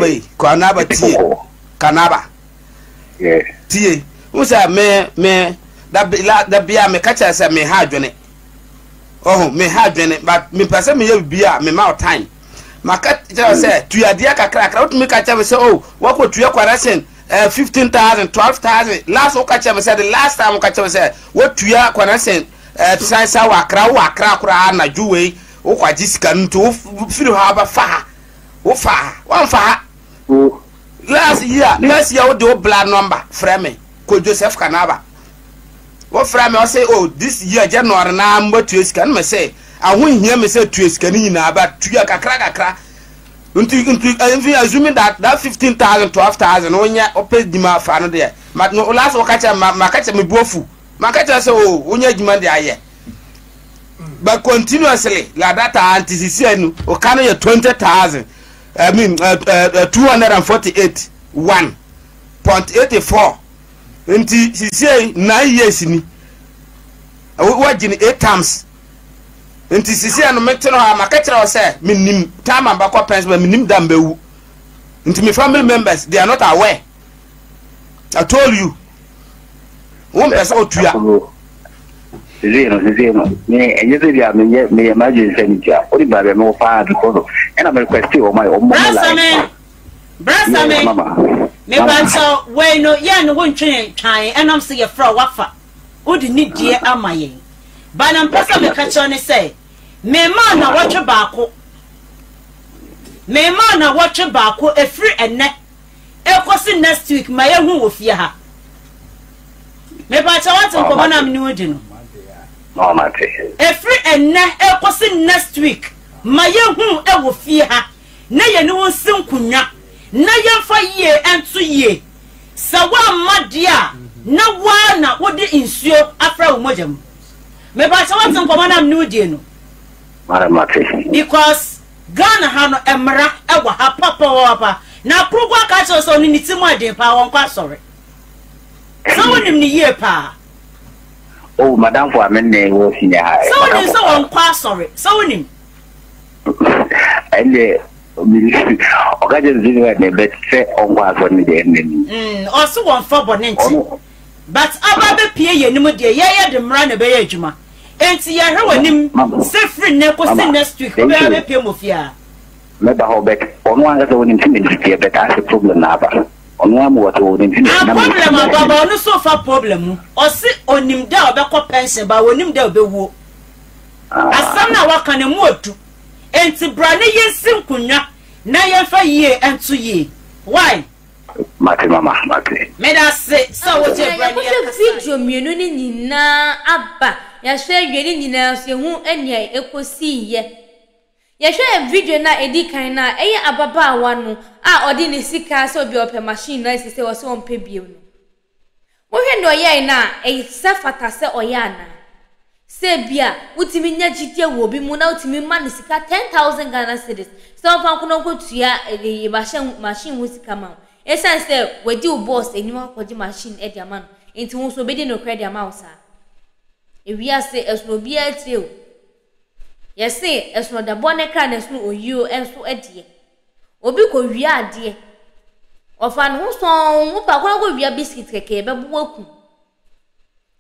yi kanaba tie kanaba tie n sɛ me me da da biara me ka kyerɛ sɛ me ha adwene ɔho me ha adwene but me pɛ sɛ me yɛ bibi a me ma o time maka kyerɛ sɛ tuadeɛ kakrakra wotumi ka kyerɛ me sɛ o wakɔ tua correction eh, 15000 12000 last woka kyerɛ me sɛ the last time woka kyerɛ me sɛ wotua connection eh, san sa wɔ akra wowɔ akra koraa anadwo wei wokɔagye sika no nti wofiri hɔ abɛfa ha wofa ha woamfa ha last year last year wode wo blood number frɛ me kɔ Joseph Kanaba wofrɛ me ɔsɛ oh this year January na mbɛtua sika no me sɛ aho nhia me sɛ tua sika no nyinaa ba tua kakra kakra Nti nti even assuming that that 15,000 12,000 wonyɛ wopɛ adwuma afa no deɛ ma no last wɔka kyerɛ ma maka kyerɛ me bu afu maka kyerɛ sɛ o wonyɛ adwuma deɛ ayɛ but continuously like that ah nti sisi anu ɔka no yɛ 20,000 I mean uh, uh, uh, 248 1.84 nti sisi 9 years ni wagye no 8 times Nti sisiɛ no mete no ha maka kyerɛ wo sɛ menim time a mbɛkɔ pension but menim da mbɛwu. Nti me family members they are not aware. I told you. Wo mpɛ sɛ otua. Sisi no sisi no me ɛnyɛ sɛ bia meyɛ meyɛ m'adwene sɛ metua wode baabi a mewɔ paa because of ɛna me request wɔn ayɛ wɔn mmɔ me line. Brasame, mepakyɛw wei no yɛn no wo ntwe twan ɛnam sɛ yɛfrɛ wafa wode ne deɛ ama yɛn. But na mpɛ sɛ meka kyerɛ ne sɛ, memaa nawɔtwe baako. Memaa nawɔtwe baako ɛfiri ɛnɛ ɛkɔsi next week ma yɛhu wɔ fie ha. Mepakyɛ wate nkɔmmɔ no a mene wo di no. Ɛfiri ɛnɛ ɛkɔsi next week ma yɛhu ɛwɔ fie ha na yɛne wo nsi nkonnwa na yɛmfa yie ɛnto yie. Sɛ woamma deɛ a, na wo ara na wode nsuo afra wo mogya mu. Mepakyɛ woate nkɔmmɔ no a mene wo die no? Madam mate. Because Ghana ha no mmara wɔ ha papaapa. Na Akrogu aka akyerɛ wo sɛ ɔno ne ti mu ɛden paa ɔnkɔ asɔre. Sɛ wonim no yie paa. Oh madamfo a me ne wɔ senior high. Sɛ wonim sɛ ɔnkɔ asɔre. Sɛ wonim. Ɛndeɛ ɔka kyerɛ me sɛ ne bɛ sɛ ɔnkɔ asɔre no deɛ ɛnna ni. Mm, ɔse wɔmfa bɔne nkyɛ but aba bɛpie yɛn anim deɛ yɛyɛ de mmara na ɛbɛyɛ adwuma enti yɛhwɛ w'anim sɛ firi nnɛ kɔsi next week wobɛyɛ bɛpie mu fie a. Mɛba hɔ but ɔno ankasa ɔnim sɛ menim deɛ but asɛ problem na aba ɔno ara mu wɔ sɛ ɔnim sɛ Ah problem aba ba ɔno so fa problem mu ɔse ɔnim da a ɔbɛkɔ pension ba ɔnim da a ɔbɛwuo asɛm no a waka no ɛmu ɔdu. Enti bra ne yɛnsi nkonnwa na yɛmfa yie nto yie. Wai? Mate mama, mate. Medase sɛ wogye Abusua berɛ ne yɛkɔhwɛ yɛkasaeɛ. video mmienu no nyinaa aba. yɛahwɛ awie ne nyinaa nso yɛhu nea ɛkɔsiiɛ. Yɛhwɛ video no a ɛdi kan no a, ɛyɛ ababaawa no a ɔde ne sika sɛ obi a ɔpɛ machine no ayɛ sɛ ɔsɛ ɔmpɛ bio no. Wohwɛ nea ɔyɛe no a, ɛsɛ fata sɛ ɔyɛ anaa? Sɛ ebia wotumi nya gyidie wɔ obi mu na wotumi ma no sika 10,000 Ghana cedis sɛ ɔmfa nko na ɔnkɔtua machine machine ho sika ma wo. Esiane sɛ wadi wo boss anim akɔgye machine de ama no nti, wo nso obedi nokorɛ de ama wo saa. Ewiase, ɛsono obiara tiri o. Yɛse ɛsono da bɔne kra na ɛsono oyio nso deɛ. Obi kɔ wia adeɛ, ɔfa ne ho sɔnn, wo pa koraa kɔ wia biscuit kɛkɛ yɛbɛbo wo aku.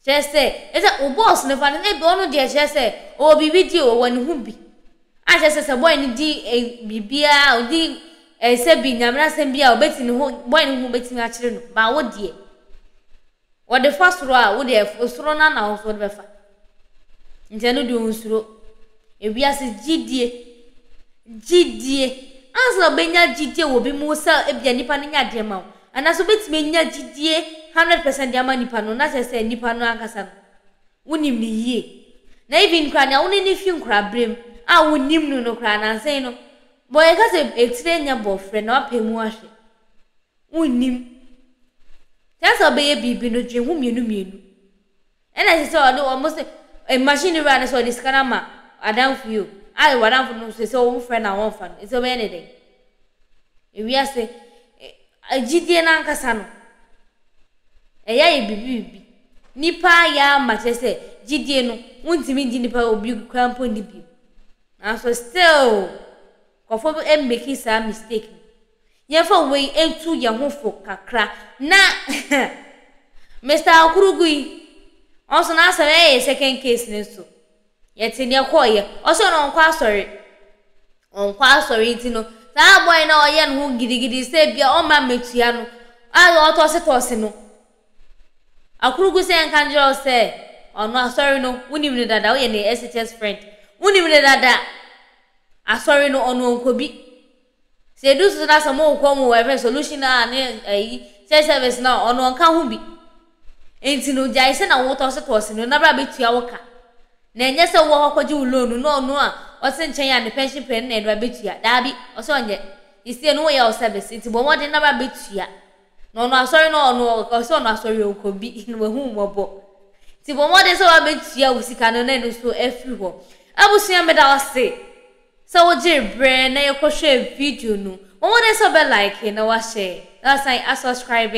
Kyerɛ sɛ, ɛsɛ wo boss no fa no ebi ɔno deɛ kyerɛ sɛ ɔwɔ biribi di o, ɔwɔ ne ho bi. A kyerɛ sɛ sɛ boy no di biribiara, ɔdi sɛ bi nyame asɛm bi a ɔbɛti ne ho, boy no ho bɛtumi akyere no, ba wo deɛ. Wɔde fa soro a, wo deɛ soro no ara na wo nso wode bɛfa. Nti ɛno deɛ ɔnsuro. Ewiase gyidie, gyidie. Ansa na wobɛnya gyidie wɔ obi mu sɛ ebia nipa no nyɛ adeɛ ma wo, anaasɛ wobɛtumi anya gyidie 100% de ama nipa no, na kyerɛ sɛ nipa no ankasa no, wonim no yie. Na even koraa nea wo ne no fi nkoraberɛ mu a wonim no no koraa nansa yi no, bɔ yɛka sɛ etire nyɛ bɔfrɛ na wapɛ mu ahwɛ. Wonnim. Kyerɛ sɛ ɔbɛyɛ biribi no dwen ho mmienu mmienu. Ɛna ɛsɛ sɛ ɔde wɔn sɛ eh, machine wura no sɛ ɔde sika no ama adamfo yi o. A w'adamfo no nso sɛ wɔn frɛ no a wɔmfa no. Nti ɔbɛyɛ ne dɛn? Ewiase gyidie no ankasa no, ɛyɛ ayɛ biribi biribi. Nipa ayɛ ama kyerɛ sɛ gyidie no, wontumi ngye nipa obi koraa mpo nni bio. Nanso still, nkurɔfoɔ bi mmeki saa mistake no. Yɛmfa wei ntu yɛn ho fo kakra na Mister Akurugu yi, ɔno nso n'asɛm ɛyɛ second case no nso. Yɛte deɛ kɔɔyɛ. Ɔsɛ ɔno ɔnkɔ asɔre. Ɔnkɔ asɔre nti no, saa boy na ɔyɛ ne ho gidigidi sɛ bia ɔmma mmetua no, a ɔtɔsetɔse no. Akurugu sɛ yɛnka nkyerɛ wo sɛ ɔno asɔre no, wonim no dada, woyɛ ne SHS friend. Wonim no dada. Asɔre no, ɔno ɔnkɔ bi. Sɛ edu so na sɛ mokɔ mu ɛfɛ solution a ne ayi church service na ɔno ɔnka ho bi. Nti no gyae sɛ na wotɔsetɔse no na bra bɛtua wo ka. Na ɛnyɛ sɛ wowɔ hɔ kɔgye wo loan no na ɔno a ɔte nkyɛn a ne pension pay no na ɛde ba bɛtua. Daabi, ɔsɛ ɔnyɛ. Seesei no woyɛ wo service nti bɔ mmɔden na bra bɛtua. Na ɔno asɔre no ɔno ɔsɛ ɔno asɔre ɔnkɔ bi na wahu mmɔbɔ. Nti bɔ mmɔden sɛ wabɛtua wo sika no na ɛno nso afiri hɔ. Abusua meda wo ase. Sɛ wogyee berɛ na yɛkɔhwɛɛ video no, bɔ mmɔden sɛ wobɛ like na woahyɛ na woasan asubscribe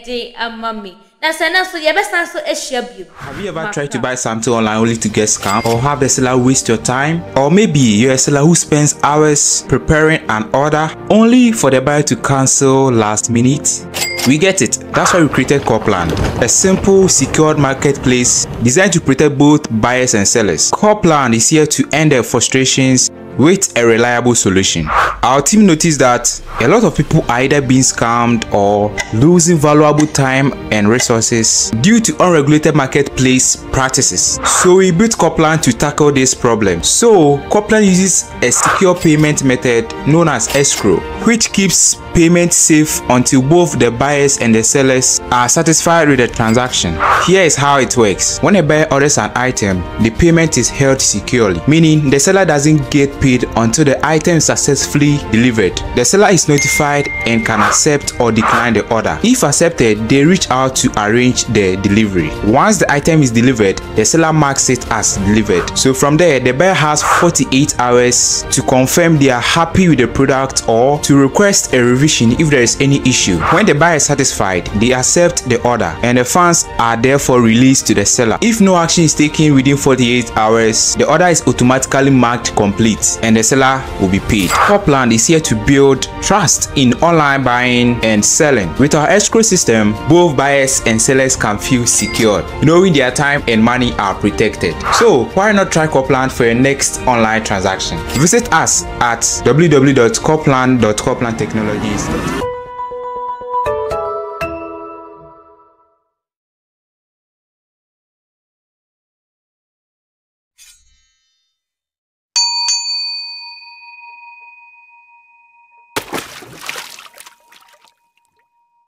de ama me. Na sɛ ɛnnɛ nso yɛbɛsan so ahyia bio. Have you ever tried to buy something online only to get scammed or have the seller waste your time? Or maybe you're a seller who spends hours preparing an order only for the buyer to cancel last minute? We get it. That's why we created Corplan, a simple, secured marketplace designed to protect both buyers and sellers. Corplan is here to end their frustrations with a reliable solution. Our team noticed that a lot of people are either being scammed or losing valuable time and resources due to unregulated marketplace practices. So we built Corplan to tackle this problem. So Corplan uses a secure payment method known as escrow, which keeps payment safe until both the buyers and the sellers are satisfied with the transaction. Here is how it works. When a buyer orders an item, the payment is held securely, meaning the seller doesn't get paid until the item is successfully delivered. The seller is notified and can accept or decline the order. If accepted, they reach out to arrange the delivery. Once the item is delivered, the seller marks it as delivered. So from there, the buyer has 48 hours to confirm they are happy with the product or to request a revision if there is any issue. When the buyer is satisfied, they accept the order and the funds are therefore released to the seller. If no action is taken within 48 hours, the order is automatically marked complete and the seller will be paid. Copland is here to build trust in online buying and selling. With our escrow system, both buyers and sellers can feel secured, knowing their time and money are protected. So why not try Copland for your next online transaction? Visit us at www.copland.coplandtechnologies.com.